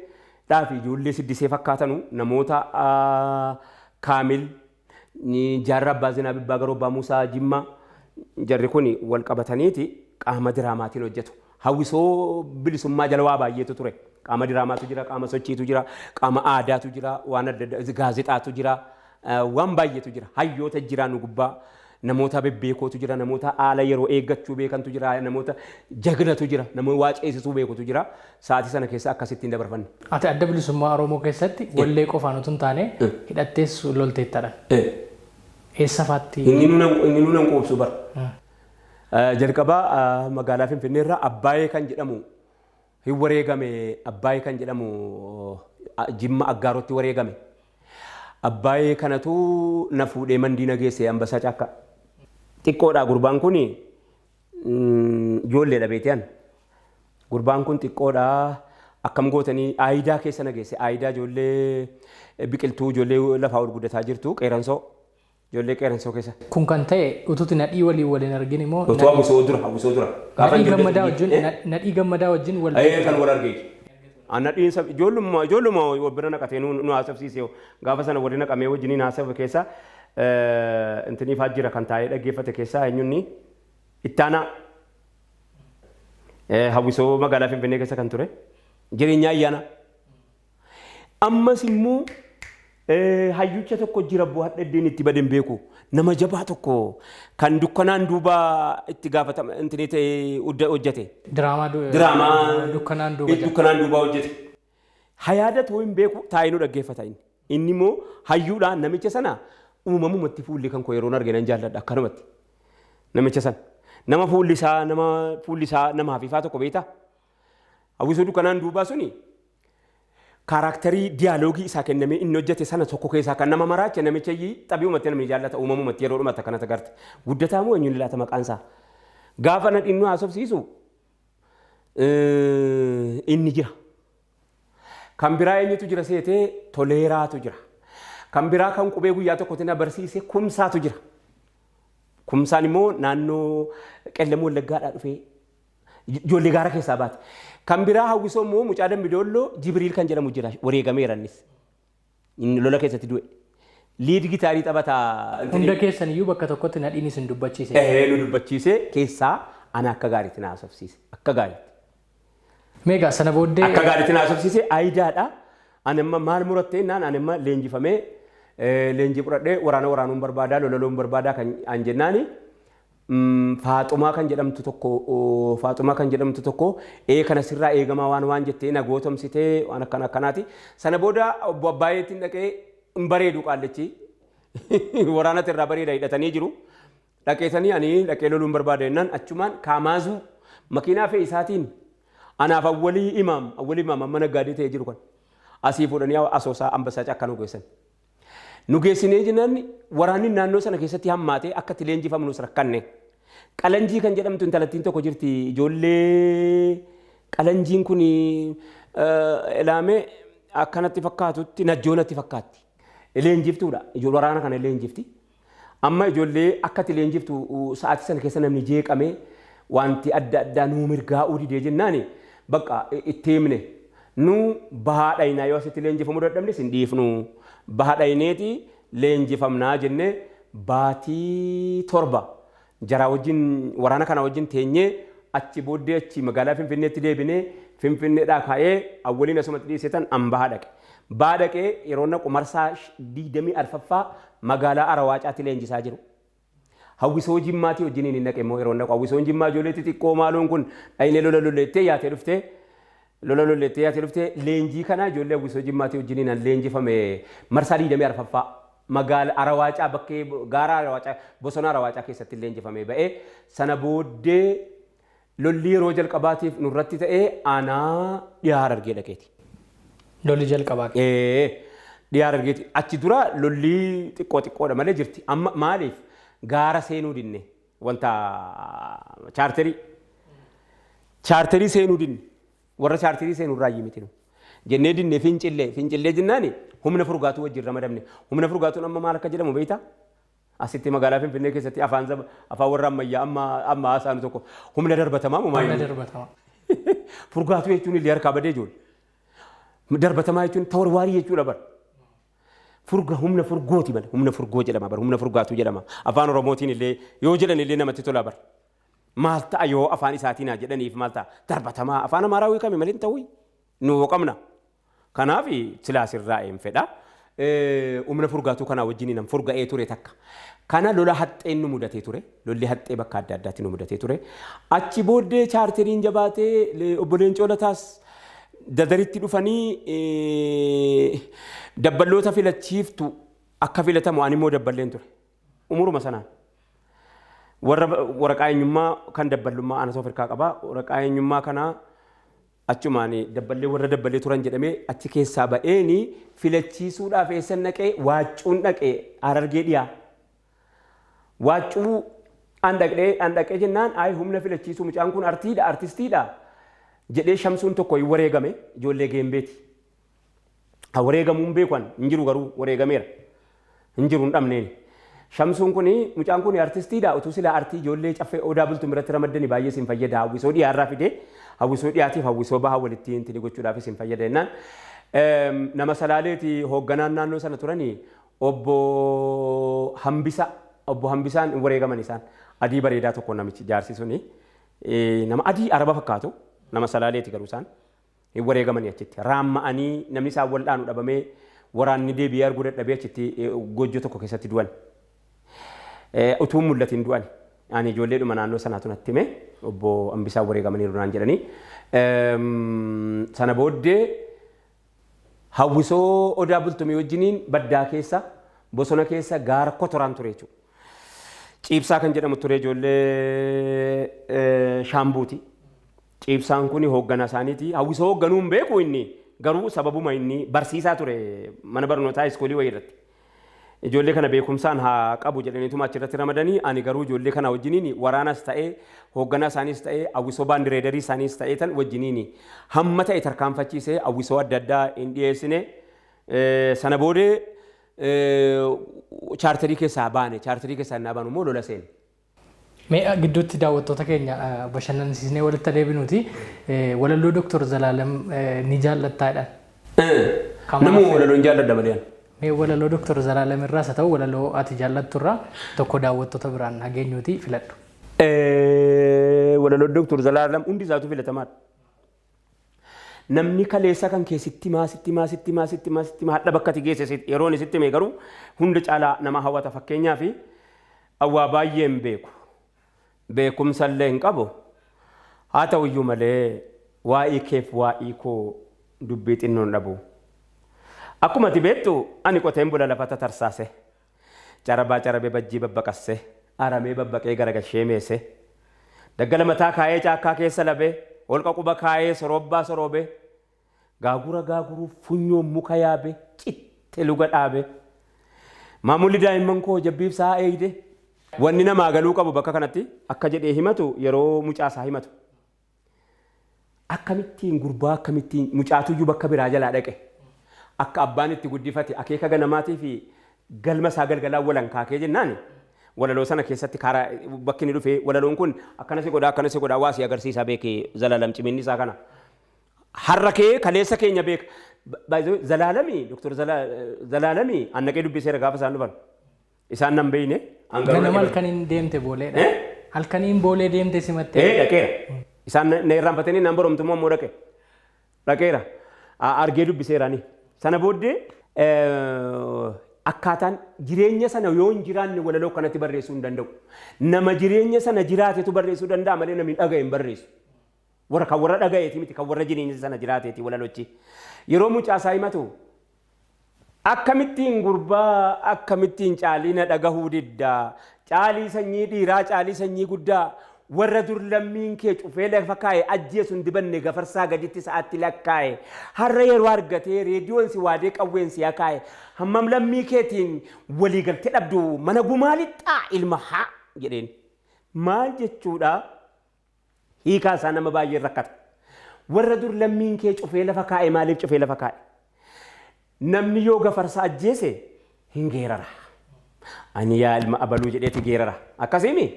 dhaa fi ijoollee Siddisee fakkaatanu namoota Kaamil Jaarraa Abbaa Zinaa Bibbaa Garoo Abbaa Muusaa Jimmaa jarri kun wal qabataniiti qaama diraamaatiin hojjetu. Hawwisoo bilisummaa jala waa baay'eetu ture. Qaama diraamaatu jira, qaama sochiitu jira, qaama aadaatu jira, waan adda addaa gaazexaatu jira, waan baay'eetu jira. Hayyoota jira nu gubbaa. Namoota bebbeekootu jira, namoota haala yeroo eeggachuu beekantu jira, namoota jagnatu jira, namoota waa ceesisuu beekutu jira. Sa'aatii sana keessa akkasittiin dabarfanne. Ati Adda Bilisummaa Oromoo keessatti wallee qofaan utuu hin taane hidhattees lolteettadha. Eessa faatti? Inni nuun quubsu bara. Jalqabaa magaalaa Finfinnee irraa Abbaayee kan jedhamu hin wareegame. Abbaayee kan jedhamu Jimma Aggaarotti wareegame. Abbaayee kanatu na fuudhee Mandii na geesse Ambassaa Caakkaa. Xiqqoodha gurbaan kun ijoolleedha beektan. Gurbaan kun xiqqoodha. Akkam gootanii aayidaa keessa na geesse. Aayidaa ijoollee biqiltuu ijoollee lafaa ol guddataa jirtu qeeransoo. Ijoollee qeeransoo keessa. Kun kan ta'e utuuti Nadhii waliin waliin argin immoo Utuu hawwisoo dura hawwisoo dura. Nadhii Gammadaa wajjin Nadhii Gammadaa wajjin wal Ee, kan wal argeeti. Nadhiin sab ijoollummaa wal bira naqatee nu haasofsiise gaafa sana warri naqamee wajjiniin haasafe keessa intinii faa jira kan taa'ee dhaggeeffate keessaa eenyunni ittaanaa hawwisoo magaalaa Finfinnee keessa kan ture Jireenya Ayyaana. Ammas immoo hayyucha tokko jira bu'aadha iddeen itti baden beeku nama jabaa tokko kan dukkanaan duuba itti gaafatama intinii ta'ee hojjete. Diraamaa Diraamaa Dukkanaan Duuba jedha. Dukkanaan duuba hojjete. Hayaada ta'uu hin beeku taa'ee nu dhaggeeffata inni. Inni immoo hayyuudha namicha sana uumamumatti fuulli kan koo yeroon arge nan jaalladha akkanumatti. Namicha sana. Nama fuulli isaa namaaf ifaa tokko beektaa? Hawwisoo Dukkanaan Duubaa suni Character dialogue isaa kennamee inni hojjete sana tokko keessaa kan nama maraache namicha iyyii xabi'umatti namni jaallata uumamumatti yeroo dhumatti akkanatti agarte. Guddataa moo eenyuun laata maqaan isaa? Gaafa na dhinnuu haasofsiisu inni jira. Kan biraa eenyutu jira seetee? Toleeraatu jira. Kan biraa kan qubee guyyaa tokkotti na barsiise Kumsaatu jira. Kumsaan immoo naannoo Qellem Wallaggaadhaa dhufee ijoollee gaara keessaa baate. Kan biraa hawwisoo immoo mucaa Dambidoolloo Jibriil kan jedhamu jira, wareegameera innis. Inni lola keessatti du'e. Lead guitar taphataa. Hunda keessan iyyuu bakka tokkotti Nadhiin isin dubbachiise. Ee, nu dubbachiise keessaa ana akka gaariitti na haasofsiise. Akka gaariitti. Meegaa sana booddee. Akka gaariitti na haasofsiise aayidaadha. Ani amma maal murattee naan ani amma leenjifamee leenjii fudhadhee waraana waraanuun barbaadaa, lolaluun barbaadaa kan an jennaani Faaxumaa kan jedhamtu tokko, Faaxumaa kan jedhamtu tokko ee kana sirraa eegamaa waan waan jettee na gootomsitee waan akkana akkanaati. Sana booda obbo Abbaayeetiin dhaqee, hin bareedu qaallichi, waraanatti irraa bareeda, hidhatanii jiru. Dhaqeetanii ani dhaqee loluun barbaada jennaan achumaan kaamaazuu makiinaa fe'isaatiin anaaf Awwalii Imaam, Awwalii Imaam amma naggaadee ta'ee jiru kan asii fuudhanii Asoosaa Ambassaa Caakkaa nu geessan. Nu geessinee jennaan waraanni naannoo sana keessatti hammaatee akka itti leenjifamnus rakkanne. Qalanjii kan jedhamtu intalattiin tokko jirti, ijoollee qalanjiin kun ilaamee akkanatti fakkaatutti najjoo natti fakkaatti. Leenjiftuudha. Ijoollee waraana kana leenjifti. Amma ijoollee akka itti leenjiftu sa'aatii sana keessa namni jeeqamee wanti adda addaa nuu mirgaa'uu didee jennaani bakka itti himne. Nu bahaa dhaynaa, yoo asitti leenjifamuu dadhabne sin dhiifnu. Baha dhayneeti leenjifamnaa jennee baatii 7 jaraa wajjin, waraana kana wajjin teenyee, achi booddee achi magaalaa Finfinneetti deebinee, Finfinneedhaa ka'ee Awwaliin asumatti dhiisetan an baha dhaqe. Baha dhaqee yeroo naqu marsaa 24ffaa magaalaa Arawaacaatti leenjisaa jiru. Hawwisoo Jimmaatii wajjiniin hin dhaqe immoo yeroo naqu hawwisoon Jimmaa ijoollee xixiqqoo maaloon kun dhayinee lola lolleettee yaatee dhuftee, lola lolleettee yaatee dhuftee, leenjii kana ijoollee hawwisoo Jimmaatii wajjiniin an leenjifame marsaa 24ffaa magaala Arawaacaa bakkee gaara Arawaacaa, bosona Arawaacaa keessatti leenjifamee ba'ee. Sana booddee lolli yeroo jalqabaatiif nurratti ta'ee aanaa dhiyaa Harargee dhaqeeti. Lolli jalqabaa. Ee, dhiyaa Harargeeti. Achi dura lolli xiqqoo xiqqoodha malee jirti. Amma maaliif gaara seenuu dinne? Wanta chaarterii. Chaarterii seenuu dinne. Warra chaarterii seenuu irraa miti nu. Jennee dinne, fincillee. Fincillee jennaani humna furgaatuu wajjin ramadamne. Humna furgaatuun amma maal akka jedhamu beektaa? Asitti magaalaa Finfinnee keessatti afaan zaba afaan warra ammayyaa amma amma haasa'anu tokko humna darbatamaa moo Humna maal? darbatamaa. Furgaatuu jechuun illee harkaa badee ijoollee. Darbatamaa jechuun tawarwaarii jechuudha bara. Furga humna furgooti malee, humna furgoo jedhama bara, humna furgaatuu jedhama. Afaan Oromootiin illee yoo jedhan illee namatti tola bara. Maal ta'a yoo afaan isaatiin haa jedhaniif, maal ta'a? Darbatamaa afaan Amaaraa kami malee hin ta'u, nu hoo qabna. Kanaaf silaa sirraa hin fedha. Humna furgaatuu kanaa wajjin nan furga'ee ture takka. Kana lola haxxeen nu mudatee ture. Lolli haxxee bakka adda addaatti nu mudatee ture. Achi booddee chaarteriin jabaatee obbo Leencoo Lataas Dadaritti dhufanii dabballoota filachiiftu akka filatamu, ani immoo dabballeen ture. Umuruma sanaan. Warra waraqaa eenyummaa kan dabballummaa anatu Afrikaa qaba. Waraqaa eenyummaa kanaa achumaan dabballee warra dabballee turan jedhamee achi keessaa ba'eeni filachiisuudhaaf eessan dhaqee? Waaccuun dhaqee, Harargee dhiyaa. Waaccuu an dhaqee, an dhaqee jennaan ayi humna filachiisuu mucaan kun artiidha, artistiidha jedhee Shamsuun tokko hin wareegame, ijoollee Geembeeti. Ha wareegamuun beeku an hin jiru, garuu wareegameera. Hin jiru, hin dhabneen. Shamsuun kun, mucaan kun artistiidha, utuu silaa artii ijoollee Caffee Odaa Bultum irratti ramaddani baay'ee isin fayyada, hawwisoo dhiyaarraa fidee hawwisoo dhiyaatiif hawwisoo baha walitti intini gochuudhaaf isin fayyada jennaan. Nama Salaaleeti, hoogganaan naannoo sana turanii obbo Hambisa, obbo Hambisaan hin wareegaman isaan. Adii bareedaa tokko namichi jaarsi suni nama adii Araba fakkaatu, nama Salaaleeti, garuu isaan hin wareegamanii achitti. Raamma'anii namni isaan wal dhaanu dhabamee, waraanni deebi'ee arguu dadhabee achitti goojjoo tokko keessatti du'an. Utuu hin mul'atin du'an. Ani ijoolleedhuma naannoo sanaatu natti hime, obbo Hambisaan wareegamaniiru naan jedhanii. Sana booddee hawwisoo Odaa Bultumii wajjiniin baddaa keessa, bosona keessa gaara Kotoraan ture jechuudha. Ciibsaa kan jedhamu ture, ijoollee Shaambuuti. Ciibsaan kun hoogganaa isaaniiti. Hawwisoo hoogganuu hin beeku inni. Garuu sababuma inni barsiisaa ture mana barnootaa iskoolii wayii irratti. Ijoollee kana beekumsaan haa qabu jedhaniituma achirratti ramadanii, ani garuu ijoollee kana wajjiniin waraanas ta'ee, hoogganaa isaaniis ta'ee, hawwisoo baandireedarii isaaniis ta'ee tan wajjiniin hamma ta'e tarkaanfachiisee hawwisoo adda addaa hin dhiyeessine. Sana boodee chaartarii keessaa baane. Chaartarii keessaa innaa baanu immoo lola seene. Mee gidduutti daawwattoota keenya bashannansiisnee walitti adeebinuuti. Walaloo Dooktor Zalaalam ni jaallattaadha. Namuu walaloo hin jaalladha malee. Mee walaloo Dooktor Zalaalam irraas haa ta'u walaloo ati jaallattu irraa tokko daawwattoota biraan hageenyuuti filadhu. Walaloo Dooktor Zalaalam hundi isaatu filatamaadha. Namni kaleessa kan kee sitti himaa, sitti himaa, sitti himaa, sitti himaa, sitti himaa, hadha bakka ati geesse yeroon sitti hime garuu hunda caalaa nama hawwata. Fakkeenyaaf, waa baay'ee hin beeku. Beekumsa illee hin qabu. Haa ta'u iyyuu malee waa'ee keef waa'ee koo dubbii xinnoon dhabu. Akkuma ati beektu ani qoteen bula lafa tatarsaase. Carabaa carabee bajjii babbaqasse. Aramee babbaqee garagalshee meese. Daggala mataa kaayee caakkaa keessa labee. Holqa quba kaayee soroobbaa soroobee. Gaagura gaaguruu funyoon muka yaabee citte luga dhaabee. Maamulli daa'imman koo jabbiif sa'a eeyde. Wanni namaa galuu qabu bakka kanatti akka jedhee himatu yeroo mucaa isaa himatu. Akkamittiin gurbaa, akkamittiin mucaatuyyuu bakka biraa jalaa dhaqe. Akka abbaan itti guddifate akeeka ganamaatii fi galma isaa galgalaa walan kaakee jennaan walaloo sana keessatti karaa bakki inni dhufee walaloon kun akkana si godhaa, akkana si godhaa, waa si agarsiisa beekee Zalaalam ciminni isaa kana. Har'a kee kaleessa keenya beeka. Zalaalamii, Doktor Zalaalamii annaqee dubbiseera gaafa isaan dhufan. Isaan nan beeyne. Ganama halkaniin deemte booleedha. Halkaniin boolee deemte simattee. Ee, dhaqeera. Isaan na irraanfatanii naan boromtummoo immoo dhaqe. Dhaqeera. Argee dubbiseeraani. Sana booddee akkaataan jireenya sana yoo hin jiraanne walaloo kanatti barreessuu hin danda'u. Nama jireenya sana jiraatetu barreessuu danda'a malee namni dhaga'e hin barreessu. Warra kan warra dhaga'eeti miti, kan warra jireenya sana jiraateeti walalochi. Yeroo mucaa isaa himatu, akkamittiin gurbaa, akkamittiin caalii na dhagahuu diddaa, caalii sanyii dhiiraa, caalii sanyii guddaa, warra dur lammiin kee cufee lafa kaa'e ajjeesu hin dibanne gafarsaa gaditti sa'aatti lakkaa'e, har'a yeroo argatee reediyoon si waadee qawween si akaa'e, hammam lammii keetiin waliigaltee dhabdu mana gumaa lixxaa ilma haa jedheen. Maal jechuudha? Hiikaa isaa nama baay'een rakkata. Warra dur lammiin kee cufee lafa kaa'e maaliif cufee lafa kaa'e? Namni yoo gafarsa ajjeese hin geerara. Ani yaa ilma abaluu jedheeti geerara. Akkasiimi?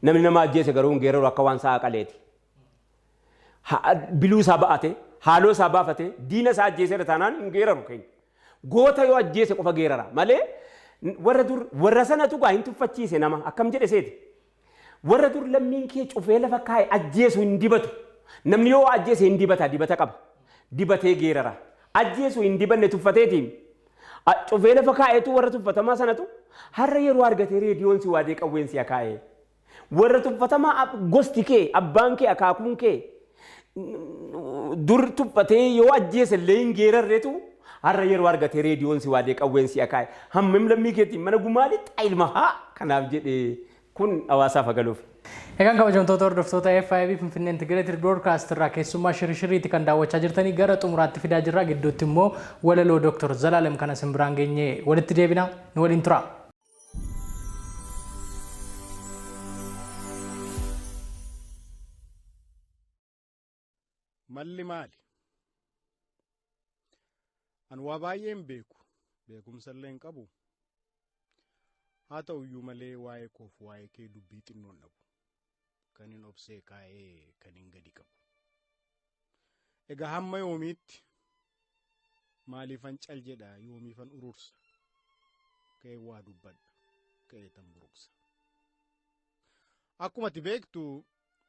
Namni nama ajjeese garuu hin geeraru, akka waan sa'a qaleeti. Biluu isaa ba'ate, haaloo isaa baafate, diina isaa ajjeeseera taanaan hin geeraru keenya. Goota yoo ajjeese qofa geerara malee warra dur warra sanatu gaa hin tuffachiise nama akkam jedhe seeti. Warra dur lammiin kee cufee lafa kaa'e ajjeesu hin dibatu. Namni yoo ajjeese hin dibata, dibata qaba. Dibatee geerara. Ajjeesu hin dibanne tuffateetiin. Cufee lafa kaa'etu warra tuffatamaa sanatu har'a yeroo argatee reediyoon si waadee qawween si akaa'e. Warra tuffatamaa gosti kee, abbaan kee, akaakuun kee dur tuffatee yoo ajjeese illee hin geerarreetu har'a yeroo argatee reediyoon si waadee qawween si akaa'e. Hammam lammii keetiin mana gumaa lixxa ilma haa kanaaf jedhee kun hawaasaaf agaluuf. Egaan kabajamtoota hordoftoota FIB, Finfinnee Integrated Broadcast irraa keessummaa shirishiriiti kan daawwachaa jirtanii gara xumuraatti fidaa jirra. Gidduutti immoo walaloo Dr. Zalaalem kana isin biraan geenye walitti deebina, nu waliin tura. Malli maali? Ani waa baay'ee hin beeku. Beekumsa illee hin qabu. Haa ta'u iyyuu malee waa'ee koof waa'ee kee dubbii xinnoon dhabu. Kan hin obsee kaa'ee kan hin gadi qabu. Egaa hamma yoomiitti maaliifan cal jedha, yoomiifan urursa? Ka'ee waa dubbadha. Ka'ee tan buruqsa. Akkuma ati beektu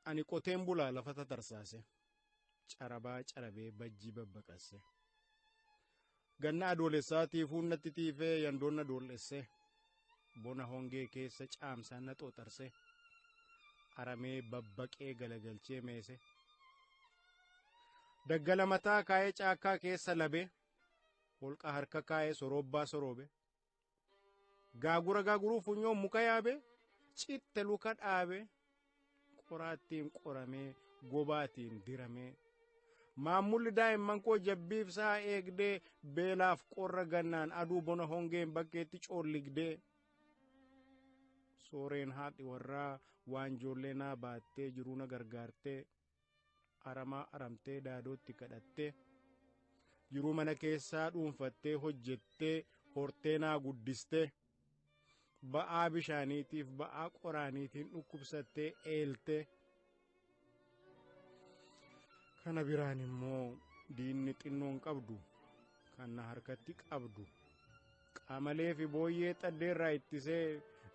ani qoteen bulaa lafa tatarsaase. Carabaa carabee bajjii babbaqasse. Ganna adoolessaa tiifuun natti tiifee yandoon na doollesse. Bona hongee keessa caamsaan na xooxarse. Aramee babbaqee galagalchee meese. Daggala mataa kaa'ee caakkaa keessa labee. Holqa harka kaa'ee soroobbaa soroobe. Gaagura gaaguruu funyoon muka yaabe. Citte luka dhaabe. Qoraattiin qoramee gobaatiin diramee. Maammulli daa'imman koo jabbiif sa'a eegdee beelaaf qorra gannaan aduu bona hongeen bakkeetti coolligdee. Sooreen haadhi warraa waan ijoollee naa baattee jiruu na gargaartee aramaa aramtee daadootti kadhattee jiruu mana keessaa dhuunfattee hojjettee hortee naa guddistee ba'aa bishaaniitiif ba'aa qoraaniitiin dhukkubsattee eeltee. Kana biraan immoo diinni xinnoon qabdu kan na harkatti qabdu qamalee fi booyyee xaddeerraa ittisee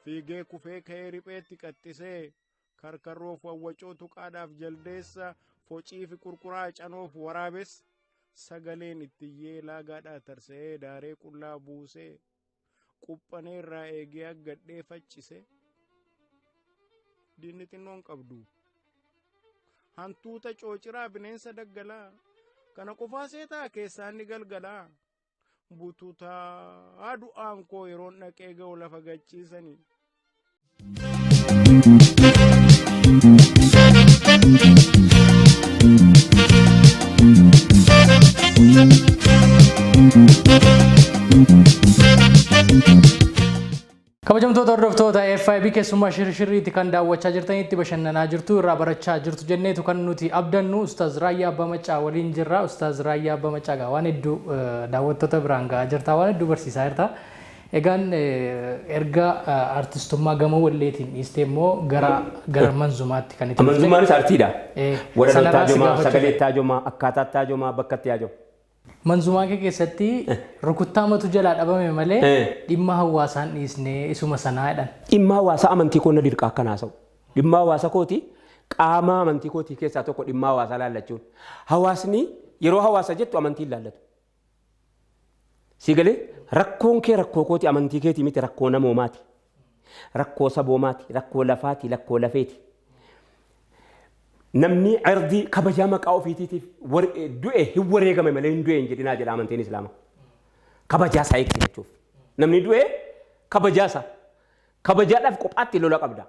fiigee kufee ka'ee ripheetti qaxxisee karkarroof wawwacoo tuqaadhaaf jaldeessa focii fi qurquraa canoof waraabessa sagaleen ittiyyee laagaadhaa tarsa'ee daaree qullaa buusee quphaneerraa eegee aggadhee faccisee diinni xinnoon qabdu. Hantuuta coociraa bineensa daggalaa kana qofaa seetaa keessaan ni galgalaa bututaa du'aan koo yeroon dhaqee ga'u lafa gachiisanii. Kabajamtoota hordoftoota FIB, keessummaa shirshirriitti kan daawwachaa jirtanitti bashannanaa jirtu, irraa barachaa jirtu jenneetu kan nuti abdannu. Ustaaz Raayyaa Abbaa Maccaa waliin jirra. Ustaaz Raayyaa Abbaa Maccaa gaa waan hedduu daawwattoota biraan gahaa jirta, waan hedduu barsiisaa jirta. Egaan erga artistummaa gama walleetiin dhiistee immoo gara manzumaatti kan itti dhufte. Manzumaanis artiidha. Walaloo Sanarraa si taajomaa, gaafachuu sagalee fedha. taajomaa, akkaataa taajomaa, bakka taajomaa. Manzumaa kee keessatti rukuttaamatu jalaa dhabame malee dhimma hawaasaan dhiisnee isuma sanaa jedhan. Dhimma hawaasaa amantii koo na dirqa akkan haasa'u. Dhimma hawaasa kooti qaama amantii kootii keessaa tokko dhimma hawaasaa laallachuun. Hawaasni yeroo hawaasa jettu amantii hin laallatu. Si galee, rakkoon kee rakkoo kooti, amantii keetii miti, rakkoo namoomaati. Rakkoo saboomaati, rakkoo lafaati, rakkoo lafeeti. Namni cirdii kabajaa maqaa ofiitiitiif du'e hin wareegame malee hin du'e hin jedhinaa jedha amantiin Islaamaa. Kabajaa isaa eegsifachuuf. Namni du'e kabajaa isaa. Kabajaadhaaf kophaatti lola qabda.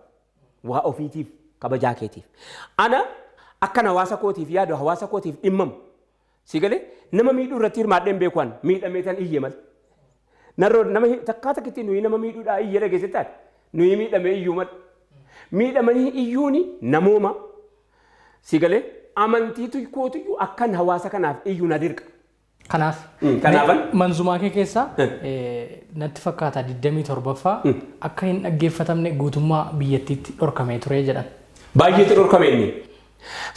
Waa ofiitiif, kabajaa keetiif. Ana akkan hawaasa kootiif yaadu, hawaasa kootiif dhimmamu. Si galee, nama miidhuu irratti hirmaadhee hin beeku an, miidhamee tan iyye malee. Narroo nama takkaa takkitti nuyi nama miidhuudhaa iyye dhageesse taate, nuyi miidhamee iyyuu malee. Miidhamanii iyyuuni namooma. Si galee, amantiitu kootuyyuu akkan hawaasa kanaaf iyyuu na dirqa. Kanaaf Kanaafan manzumaa kee keessaa natti fakkaata 27ffaa akka hin dhaggeeffatamne guutummaa biyyattiitti dhorkamee ture jedhan. Baay'eetu dhorkame inni.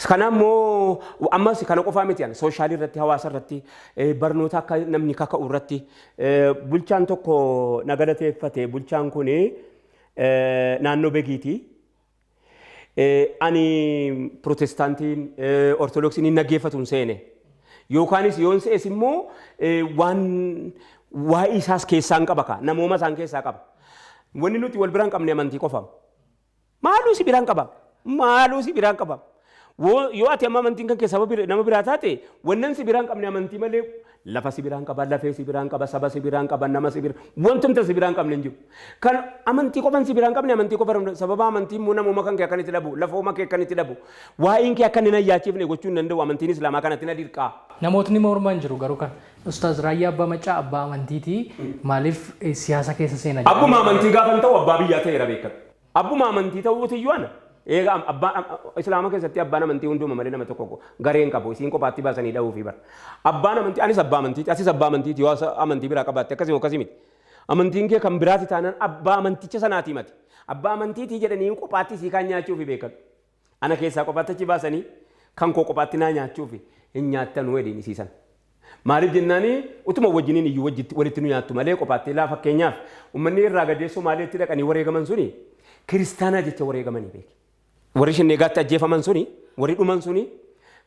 Kana immoo ammas kana qofaa miti, ani social irratti, hawaasa irratti, barnoota akka namni kaka'u irratti bulchaan tokko na galateeffate. Bulchaan kun naannoo Begiiti. Ani Protestaantiin, Ortodoksiin hin dhaggeeffatu hin seene. Yookaanis yoon se'es immoo waan waa'ee isaas keessaan qaba kaa, namooma isaan keessaa qaba. Wanni nuti wal biraan qabne amantii qofa. Maaluu si biraan qaba? Maaluu si biraan qaba? Yoo ati amma amantiin kan kee saba nama biraa taate, wannan si biraan qabne amantii malee lafa si biraan qaba, lafee si biraan qaba, saba si biraan qaba, nama si biraan, wantumta si biraan qabne hin jiru. Kan amantii qofan si biraan qabne, amantii qofa, sababa amantii immoo namuma kan kee akkan itti dhabu, lafooma kee akkan itti dhabu, waa'een kee akka inni na yaachifne gochuu hin danda'u, amantiin Islaamaa kanatti na dirqaa. Namootni morman jiru garuu kan Ustaaz Raayyaa Abbaa Maccaa abbaa amantiitii maaliif siyaasa keessa seena Abbuma amantii gaafa ta'u abbaa biyyaa ta'eera beekadhu. Abbuma amantii ta'uutiyyuu ana. Eega abbaa Islaama keessatti abbaan amantii hunduma malee nama tokko gareen qabu, isiin kophaatti baasanii dha'uufi bara. Abbaan amantii, anis abbaa amantiiti, asis abbaa amantiiti, yoo amantii biraa qabaatte akkasii akkasii miti. Amantiin kee kan biraati taanaan abbaa amanticha sanaatii mati. Abbaa amantiitii jedhanii kophaatti isii kaan nyaachuufi beekadhu. Ana keessaa kophaatti achi baasanii kan koo kophaatti naa nyaachuufi hin nyaattanuu jedhiin isiisan. Maaliif jennaani, utuma wajjiniin iyyuu wajjitti walitti nu nyaattu malee kophaatti. Laa, fakkeenyaaf uummanni irraa gadee Somaaleetti dhaqanii wareegaman suni kiristaanaa jecha wareegamanii beeki. Warri Shinneegaatti ajjeefaman suni, warri dhuman suni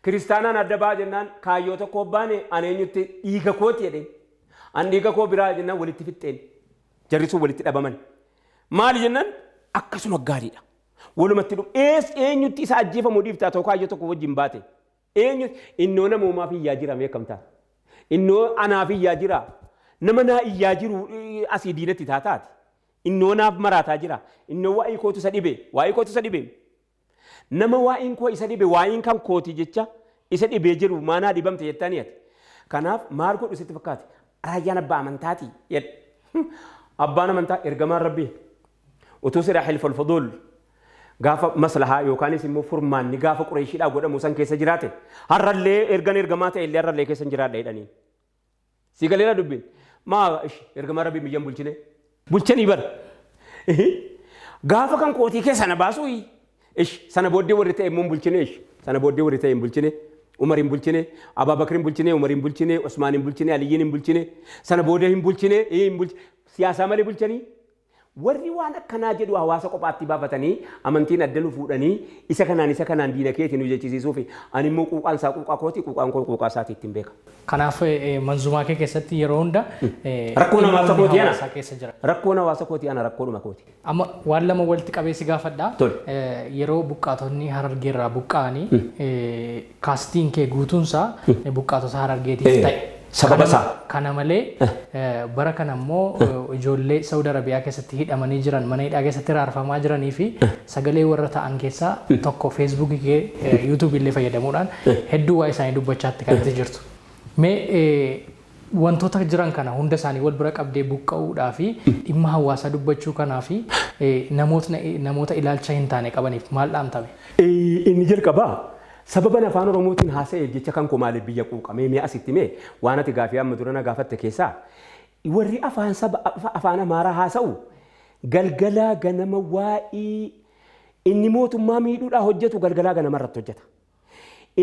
kiristaanaan adda ba'a jennaan, kaayyoo tokko baane, ani eenyutti dhiiga kooti jedheen. An dhiiga koo biraa jennaan walitti fixxeen. Jarri sun walitti dhabaman. Maali jennaan, akkasuma gaariidha. Walumatti dhumu. Ees eenyutti isa ajjeefamuu dhiiftaa ta'u kaayyoo tokko wajjin baate. Eenyu innoo namoomaaf iyyaa jira mee akkam taata? Innoo anaaf iyyaa jira. Nama naa iyyaa jiru asii diinatti taataati. Innoo naaf maraataa jira. Innoo waa'ee kootu isa dhibe. Waa'ee kootu isa dhibe. Nama waa'een koo isa dhibe, waa'een kan kooti jecha Isa dhibee jiru maanaa dhibamte jettanii ati. Kanaaf maal godhu sitti fakkaate? Raayyaan abbaa amantaati jedhe. Abbaan amantaa ergamaan Rabbii. Utuu silaa hilful fuduul gaafa maslahaa yookaanis immoo furmaanni gaafa Qureeshiidhaa godhamu san keessa jiraate har'allee ergan ergamaa ta'e illee har'allee keessa hin jiraadha jedhaniin. Sii galeera dubbiin. Maa ishi ergamaa Rabbii biyyan bulchine. Bulchanii bara. Gaafa kan kootii kee sana baasuu ishi sana booddee warri ta'e immoo hin bulchine ishi sana booddee warri ta'e hin bulchine. Umar hin bulchine, Abaa Bakr hin bulchine, Umar hin bulchine, Usmaan hin bulchine, Aliyyiin hin bulchine, sana booda hin bulchine, hin bulchine. Siyaasaa malee bulchanii. Warri waan akkanaa jedhu hawaasa qophaatti baafatanii amantiin adda nu fuudhanii isa kanaan isa kanaan diina keeti nu jechisiisuufi ani immoo quuqaan isaa quuqaa kooti quuqaan koo quuqaa isaati ittiin beeka. Kanaaf manzumaa kee keessatti yeroo hunda Rakkoon hawaasa dhimmoonni kooti ana. hawaasaa keessa jira. Rakkoon hawaasa kooti ana rakkoodhuma kooti. Amma waan lama walitti qabee si gaafadha. Tole. Yeroo buqqaatonni Harargeerraa buqqa'anii kaastiin kee guutuunsaa buqqaatota Harargeetiif ta'e. Sababa isaa. Kana malee bara kana immoo ijoollee Saudi Arabiyaa keessatti hidhamanii jiran mana hidhaa keessatti raarfamaa jiranii fi sagalee warra ta'an keessaa tokko Feesbuukii kee Yuutuubii illee fayyadamuudhaan hedduu waa isaanii dubbachaatti kan itti jirtu. Mee wantoota jiran kana hunda isaanii wal bira qabdee buqqa'uudhaa fi dhimma hawaasaa dubbachuu kanaa fi namoota ilaalcha hin taane qabaniif maal dhaamtame? Inni jalqabaa sababan afaan Oromootiin haasa'eef jecha kan koo maaliif biyya quuqamee mee asitti mee waan ati gaafii amma dura na gaafatte keessaa warri afaan saba afaan Amaaraa haasa'u galgalaa ganama waa'ii inni mootummaa miidhuudhaa hojjetu galgalaa ganama irratti hojjeta.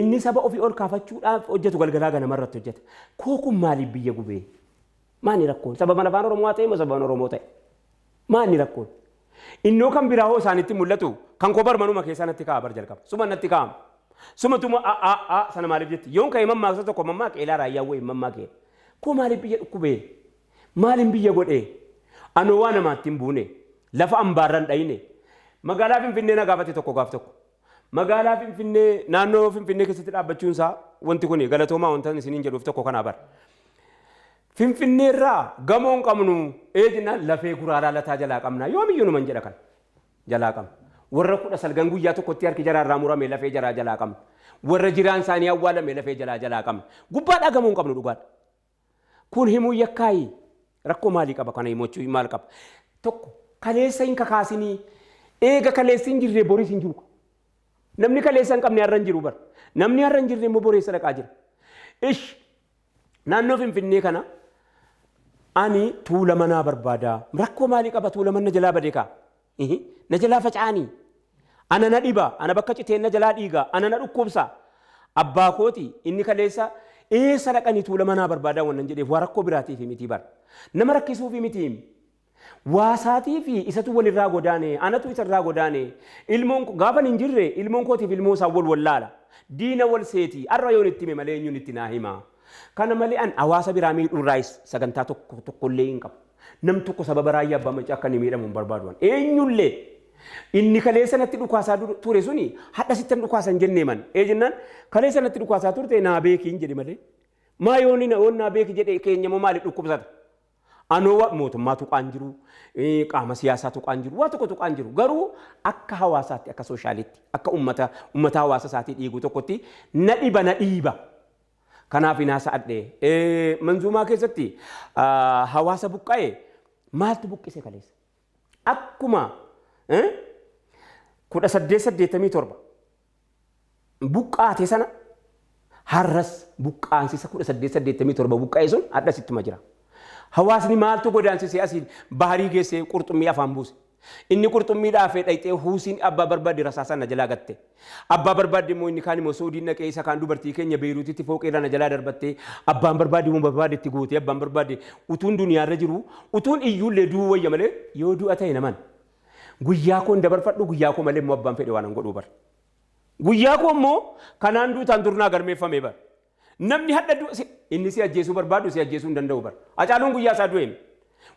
Inni saba ofii ol kaafachuudhaaf hojjetu galgalaa ganama irratti hojjeta. Koo kun maaliif biyya gubee? Maani rakkoon? Sababan afaan Oromoo ta'e moo sababan Oromoo ta'e? Maani rakkoon? Innoo kan biraa hoo isaanitti mul'atu kan koo bar manuma keessaa natti ka'a bar jalqaba. Suma natti kaa'ama. Suma tuma a a a sana maaliif jetti? Yoon ka'e mammaaksa tokko mammaaqe ilaa raayyaa wayii mammaaqe. Koo maaliif biyya dhukkubee? Maaliin biyya godhee? Anoo waa namaatti hin buune. Lafa ambaarra hin dhayine. Magaalaa Finfinnee na gaafate tokko gaaf tokko. Magaalaa Finfinnee naannoo Finfinnee keessatti dhaabbachuun isaa wanti kun galatoomaa wanta isiniin jedhuuf tokko kanaa bara. Finfinnee irraa gamoo hin qabnu ee jennaan lafee guraaraa lataa jalaa qabna yoomiyyuu numan jedha kan jalaa qabna. Warra 19 guyyaa tokkotti harki jaraa irraa murame lafee jaraa jalaa qabna. Warra jiraan isaanii awwaalame lafee jalaa jalaa qabna. Gubbaadhaa gamoo hin qabnu dhugaadha. Kun himuu yakkaayi? Rakkoo maalii qaba kana himachuu maal qaba? Tokko kaleessa hin kakaasinii eega kaleessi hin jirre boris hin jiru. Namni kaleessa hin qabne har'a hin jiru bara. Namni har'a hin jirre immoo boreessa dhaqaa jira. Ish naannoo Finfinnee kana ani tuula manaa barbaada. Rakkoo maalii qaba tuula manna jalaa bade kaa? Na jalaa faca'anii. Ana na dhiba, ana bakka citeen na jalaa dhiiga, ana na dhukkubsa. Abbaa kooti inni kaleessa eessa dhaqanii tuula manaa barbaadaa wannan jedheef waa rakkoo biraatiif miti bara. Nama rakkisuufi miti. Waa isaatii fi isatu walirraa godaane, anatu isarraa godaane. Ilmoon gaafan hin jirre ilmoon kootiif ilmoo isaa wal wallaala. Diina wal seeti. Har'a yoon itti hime malee eenyuun itti naa hima. Kana malee an hawaasa biraa miidhuurraayis sagantaa tokko tokkollee hin qabu. Nam tokko sababa Raayyaa Abbaa Maccaa akka inni miidhamu hin barbaadu an. Eenyullee. Inni kaleessa natti dhukaasaa ture suni hadha sittan dhukaasa hin jennee man. Ee jennaan kaleessa natti dhukaasaa turte naa beeki hin jedhe malee. Maa yoon yoon naa beeki jedhe keenya moo maaliif dhukkubsata? Anoo wa mootummaa tuqaan jiru, qaama siyaasaa tuqaan jiru, waa tokko tuqaan jiru. Garuu akka hawaasaatti, akka sooshaaliitti, akka ummata ummata hawaasa isaatii dhiigu tokkotti na dhiba na dhiiba. Kanaaf hin haasa'adhe. Manzuumaa keessatti hawaasa buqqa'e maaltu buqqise kaleessa? Akkuma 1887 buqqaate sana har'as buqqaansisa 1887 buqqa'e sun har'as ittuma jira. Hawaasni maaltu godaansisee asiin baharii geessee qurxummii afaan buuse? Inni qurxummii dhaafee dhayxee huusiin abbaa barbaadde rasaasaan na jalaa gatte. Abbaa barbaadde immoo inni kaan immoo Suudiin dhaqee isa kaan dubartii keenya Beeyruutitti fooqii irraa na jalaa darbattee abbaan barbaadde immoo barbaadde itti gootee abbaan barbaadde utuun duniyaarra jiru utuun iyyuullee du'uu wayya malee yoo du'a ta'e naman guyyaa koon dabarfadhu guyyaa koo malee immoo abbaan fedhe waan an godhuu bar. Guyyaa koo immoo kanaan duutaan durnaa galmeeffame bar. Namni hadha du'e si- inni si ajjeesuu barbaadu si ajjeesuu hin danda'u bar. Hacaaluun guyyaa isaa du'e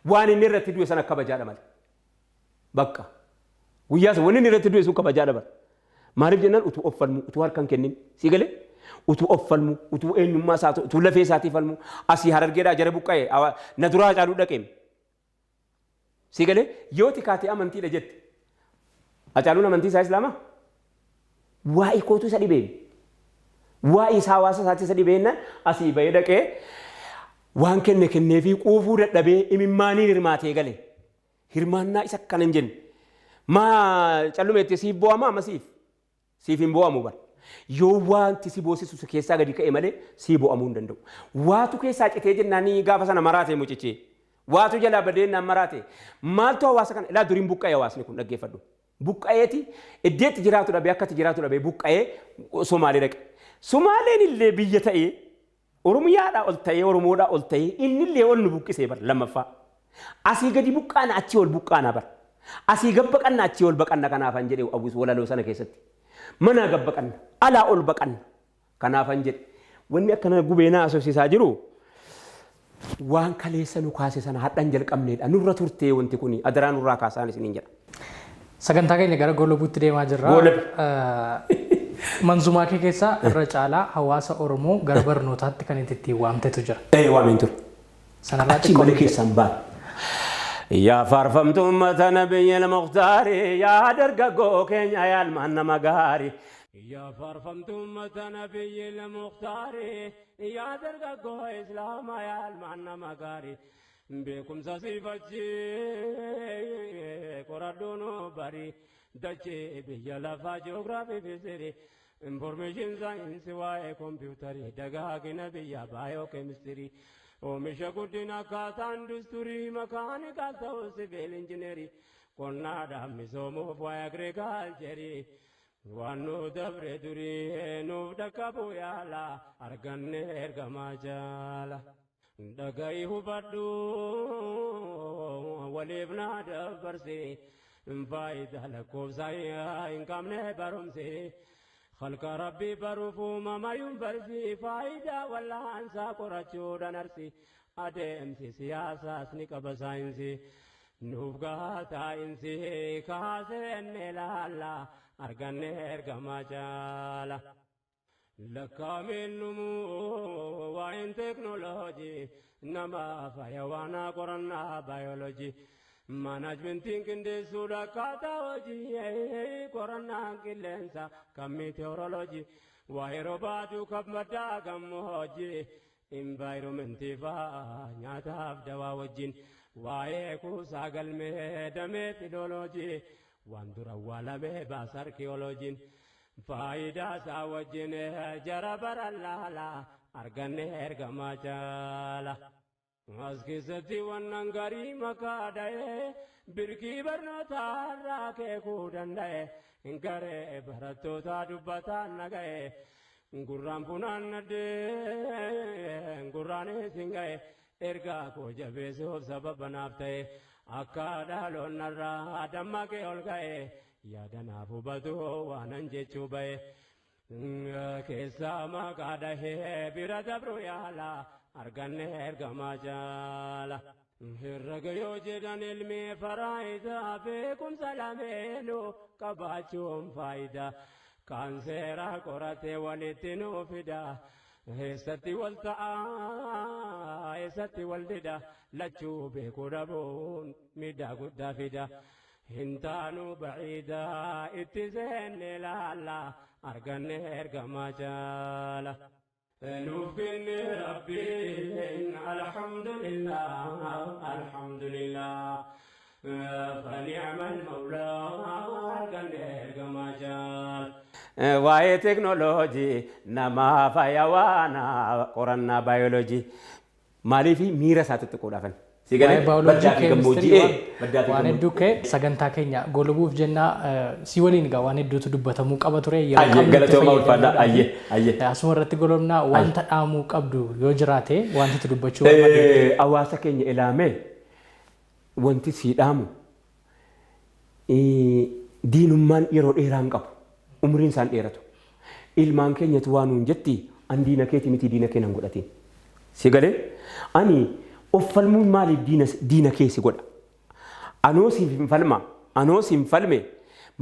waan inni irratti du'e sana kabajaadha malee. Bakka. Guyyaa sana wanni inni irratti du'e sun kabajaadha bar. Maaliif jennaan utuu of falmu utuu harka hin kennin si galee utuu of falmu utuu eenyummaa isaa utuu lafee isaatii falmu asii harargeedhaa jara buqqa'e na duraa Hacaaluu dhaqeem. Si galee yoo tikaatee amantiidha jette Hacaaluun amantii isaa Islaamaa? Waa'ee kootu isa dhibee. Waa'ee isaa hawaasa isaatti isa dhibeennan asii bahee dhaqee waan kenne kenneefii quufuu dadhabee imimmaaniin hirmaatee gale. Hirmaannaa isa akkana hin jenne. Maa callumeetti siif bo'ama amma siif? Siif hin bo'amu bara. Yoo wanti si boosisu si keessaa gadi ka'e malee sii bo'amuu hin danda'u. Waatu keessaa citee jennaan gaafa sana maraate mucichi. Waatu jalaa badeennaan maraate. Maaltu hawaasa kana ilaa duriin buqqa'e hawaasni kun dhaggeeffadhu. Buqqa'eeti iddeetti jiraatu dhabee akkatti jiraatu dhabee buqqa'ee Somaalee dhaqe. Somaaleen illee biyya ta'ee Oromiyaadhaa ol ta'ee Oromoodhaa ol ta'ee innillee ol nu buqqisee bara lammaffaa. Asii gadi buqqaana achii ol buqqaana bara. Asii gad baqanna achii ol baqanna kanaafan jedhe hawwisu walaloo sana keessatti. Manaa gad baqanna alaa ol baqanna kanaafan jedhe. Wanni akkana gubee na haasofsiisaa jiru waan kaleessa nu kaase sana hadhan jalqabneedha. Nurra turtee wanti kuni adaraa nurraa kaasaan isiniin jedha. Sagantaa keenya gara goolabuutti deemaa jirra. Goolabi. Manzumaa kee keessaa irra caalaa hawaasa Oromoo gara barnootaatti kan itti ittiin waamtetu jira. Ee waameen ture. Sanarraa Achi xiqqoo malee nu keessaan baan. Yaa faarfamtu ummata nabiyyi mukhtaari yaa dargaggoo keenya yaa ilmaan nama gaarii. Yaa faarfamtu ummata nabiyyi mukhtaari yaa dargaggoo islaamaa yaa ilmaan nama gaarii. Beekumsa siifachi qoradhuun bari dachee biyya lafaa ji'oogiraafii fi sirii. Information science waa'ee kompiitarii dagaagina biyya baayoo keemistirii. Oomisha guddina akkaataa industirii mechanical ta'uu civil engineerii. Qonnaadhaan misoomuuf waa'ee agriculturii. Waan nu dabre durii nuuf dhaqqabu yaala arganne ergamaa jaala. Dhaga'i hubadhu waliif naa dabarsi faayidaa lakkoofsa hin qabne barumsi. Halka rabbii baruuf uumama yuunivarsiitii faayidaa wallaansaa qorachuudhaan arsi. Adeemsi siyaasaas ni qaba saayinsii. Nuuf gahaa taa'insi kaasee laalla arganne ergamaa jaala. Lakkaa'ameen dhumuu waa'een teeknooloojii nama fayyawaanaa qorannaa baayoloojii. Managementiin qindeessuudha akkaataa hojii qorannaan qilleensa kan meteoroloojii. Waa'ee roobaatu kan maddaa gammoojjii environmentii fa'aa nyaataaf dawaa wajjin. Waa'ee kuusaa galmee damee filooloojii waan dura awwaalamee baasa arkiyooloojiin. Faayidaa isaa wajjin jara bara laala arganne ergamaa jaala. As keessatti wannan garii makaa dha'ee birkii barnootaa irraa keekuu danda'e garee barattoota dubbataan naga'e gurraan funaannadhee gurraanis hin ga'e ergaa koo jabeessuuf sababa naaf ta'e akka dhaloonnarraa dammaqee ol ka'e yaadanaaf hubatu waanan jechuu ba'e. Keessaa maqaa dhahee bira dabru yaala arganne ergamaa jaala. Herrega yoo jedhan ilmi faraayidaa beekumsa lameenuu qabaachuun faayidaa. Kan seera qoratee walitti nuu fida. Eessatti wal ta'a eessatti wal dida lachuu beekuu dhabuun miidhaa guddaa fida. Hin taanu baciidaa itti seenne laalla arganne ergamaa jaala. Nuuf kenne Rabbiin alhamdulillah alhamdulillah. فنعم المولى arganne ergamaa jaala. Waa'ee teeknooloojii namaa fayyawaana qorannaa baayoloojii maaliif miira isaa tuttuquudhaafan. Si galee Waa'ee baayoloojii baddaa fi keemistirii gammoojjii baddaa fi waan gammoojjii. Hedduu ka'e sagantaa keenya goolabuuf jennaa si waliin egaa waan hedduutu dubbatamuu qaba ture yeroo Ayyee qabnutti galatooma ulfaadha. fayyadamuudhaaf. Ayyee ayyee. Asuma irratti golobnaa wanta dhaamuu qabdu yoo jiraate wanti itti dubbachuu barbaadde. Hawaasa keenya ilaamee wanti sii dhaamu diinummaan yeroo dheeraa hin qabu. Umriin isaan dheeratu. Ilmaan keenyatu waan nuun jetti an diina keeti miti diina kee nan godhatiin. Si galee ani of falmuun maaliif diina kee si godha? Anoo siif hin falma anoo siif hin falme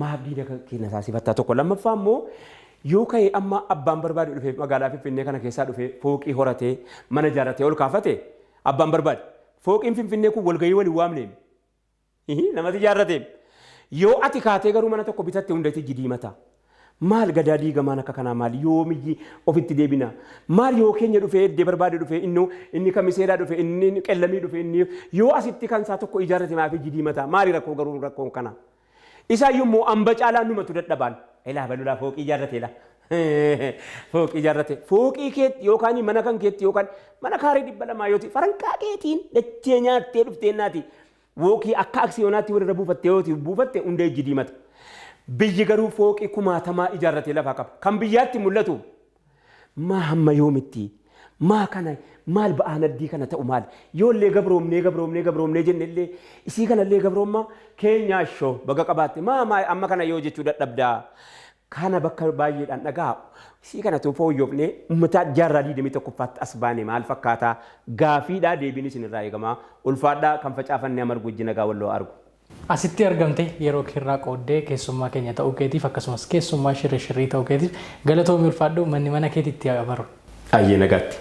maaf diina kee na taasifattaa tokko lammaffaa immoo yoo ka'e amma abbaan barbaade dhufee magaalaa Finfinnee kana keessaa dhufee fooqii horatee mana ijaarratee ol kaafate abbaan barbaade fooqiin Finfinnee kun walgahii waliin waamne namatti ijaarrate yoo ati kaatee garuu mana tokko bitatte hundatti jidiimata. Maal gadaa diigamaan akka kanaa maal yoomiyyi ofitti deebina? Maal yoo keenya dhufee eddee barbaade dhufee inni inni kamiseedhaa dhufe inni qellamii dhufe inni yoo asitti kan isaa tokko ijaarrate maaf iji diimataa? Maali rakkoo garuu rakkoon kana? Isaayyuu immoo amba caalaa numatu dadhabaan. Elaa balulaa fooqii ijaarrate elaa. Fooqii ijaarrate. Fooqii keetti yookaan mana kan keetti yookaan mana kaaree 200 yoo ta'e farankaa keetiin dachee nyaattee dhufteennaati. Wookii akka aksiyoonaatti walirra buufattee yoo buufatte hunda ijji diimata. Biyyi garuu fooqii kumaatamaa ijaarratee lafaa qaba. Kan biyyaatti mul'atu maa hamma yoomitti maa kana maal ba'aan addii kana ta'u maal yoollee gabroomnee gabroomnee gabroomnee jennellee isii kanallee gabroommaa keenyaa ishoo baga qabaatte maa maa amma kana yoo jechuu dadhabdaa. Kana bakka baay'eedhaan dhaga'a. Isii kana too fooyyofnee uummata jaarraa 21ffaatti as baane maal fakkaataa gaafiidhaa deebiin isin irraa eegamaa ulfaadhaa kan facaafanne amargu ijji nagaa walloo argu. Asitti argamte yeroo keerraa qooddee keessummaa keenya ta'uu keetiif akkasumas keessummaa shirri shirrii ta'uu keetiif galatoomi ulfaadhu manni mana keetitti abaru. Ayyee nagaatti.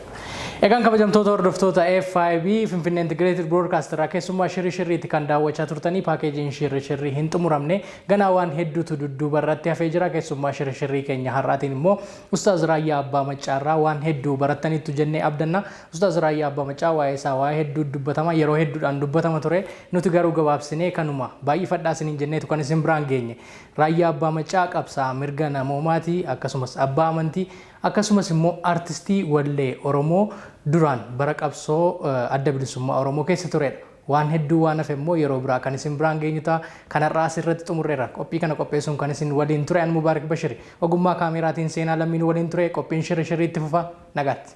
Egaan kabajamtoota hordoftoota FIB Finfinnee Integrated Broadcast irraa keessummaa shirri shirriitti kan daawwachaa turtanii paakeejiin shirri shirrii hin xumuramne ganaa waan hedduutu dudduuba irratti hafee jira. Keessummaa shirri shirrii keenya har'aatiin immoo Ustaaz Raayyaa Abbaa Maccaarraa waan hedduu barattaniittu jennee abdanna. Ustaaz Raayyaa Abbaa Maccaa waa'ee isaa waa'ee hedduu dubbatama yeroo hedduudhaan dubbatama ture. Nuti garuu gabaabsinee kanuma baay'ifadhaa isiniin jenneetu kan isin biraan geenye. Raayyaa Abbaa Maccaa qabsaa mirga namoomaati akkasumas abbaa amantii akkasumas immoo artistii wallee Oromoo duraan bara qabsoo adda bilisummaa Oromoo keessa turedha. Waan hedduu waan hafe immoo yeroo biraa kan isin biraan geenyu ta'a. Kanarraa asirratti xumurreerra. Qophii kana qopheessuun kan isin waliin ture ani Mubaarik Bashiri. Ogummaa kaameraatiin seenaa lammiin waliin ture qophiin shirri shirriitti fufa nagaatti.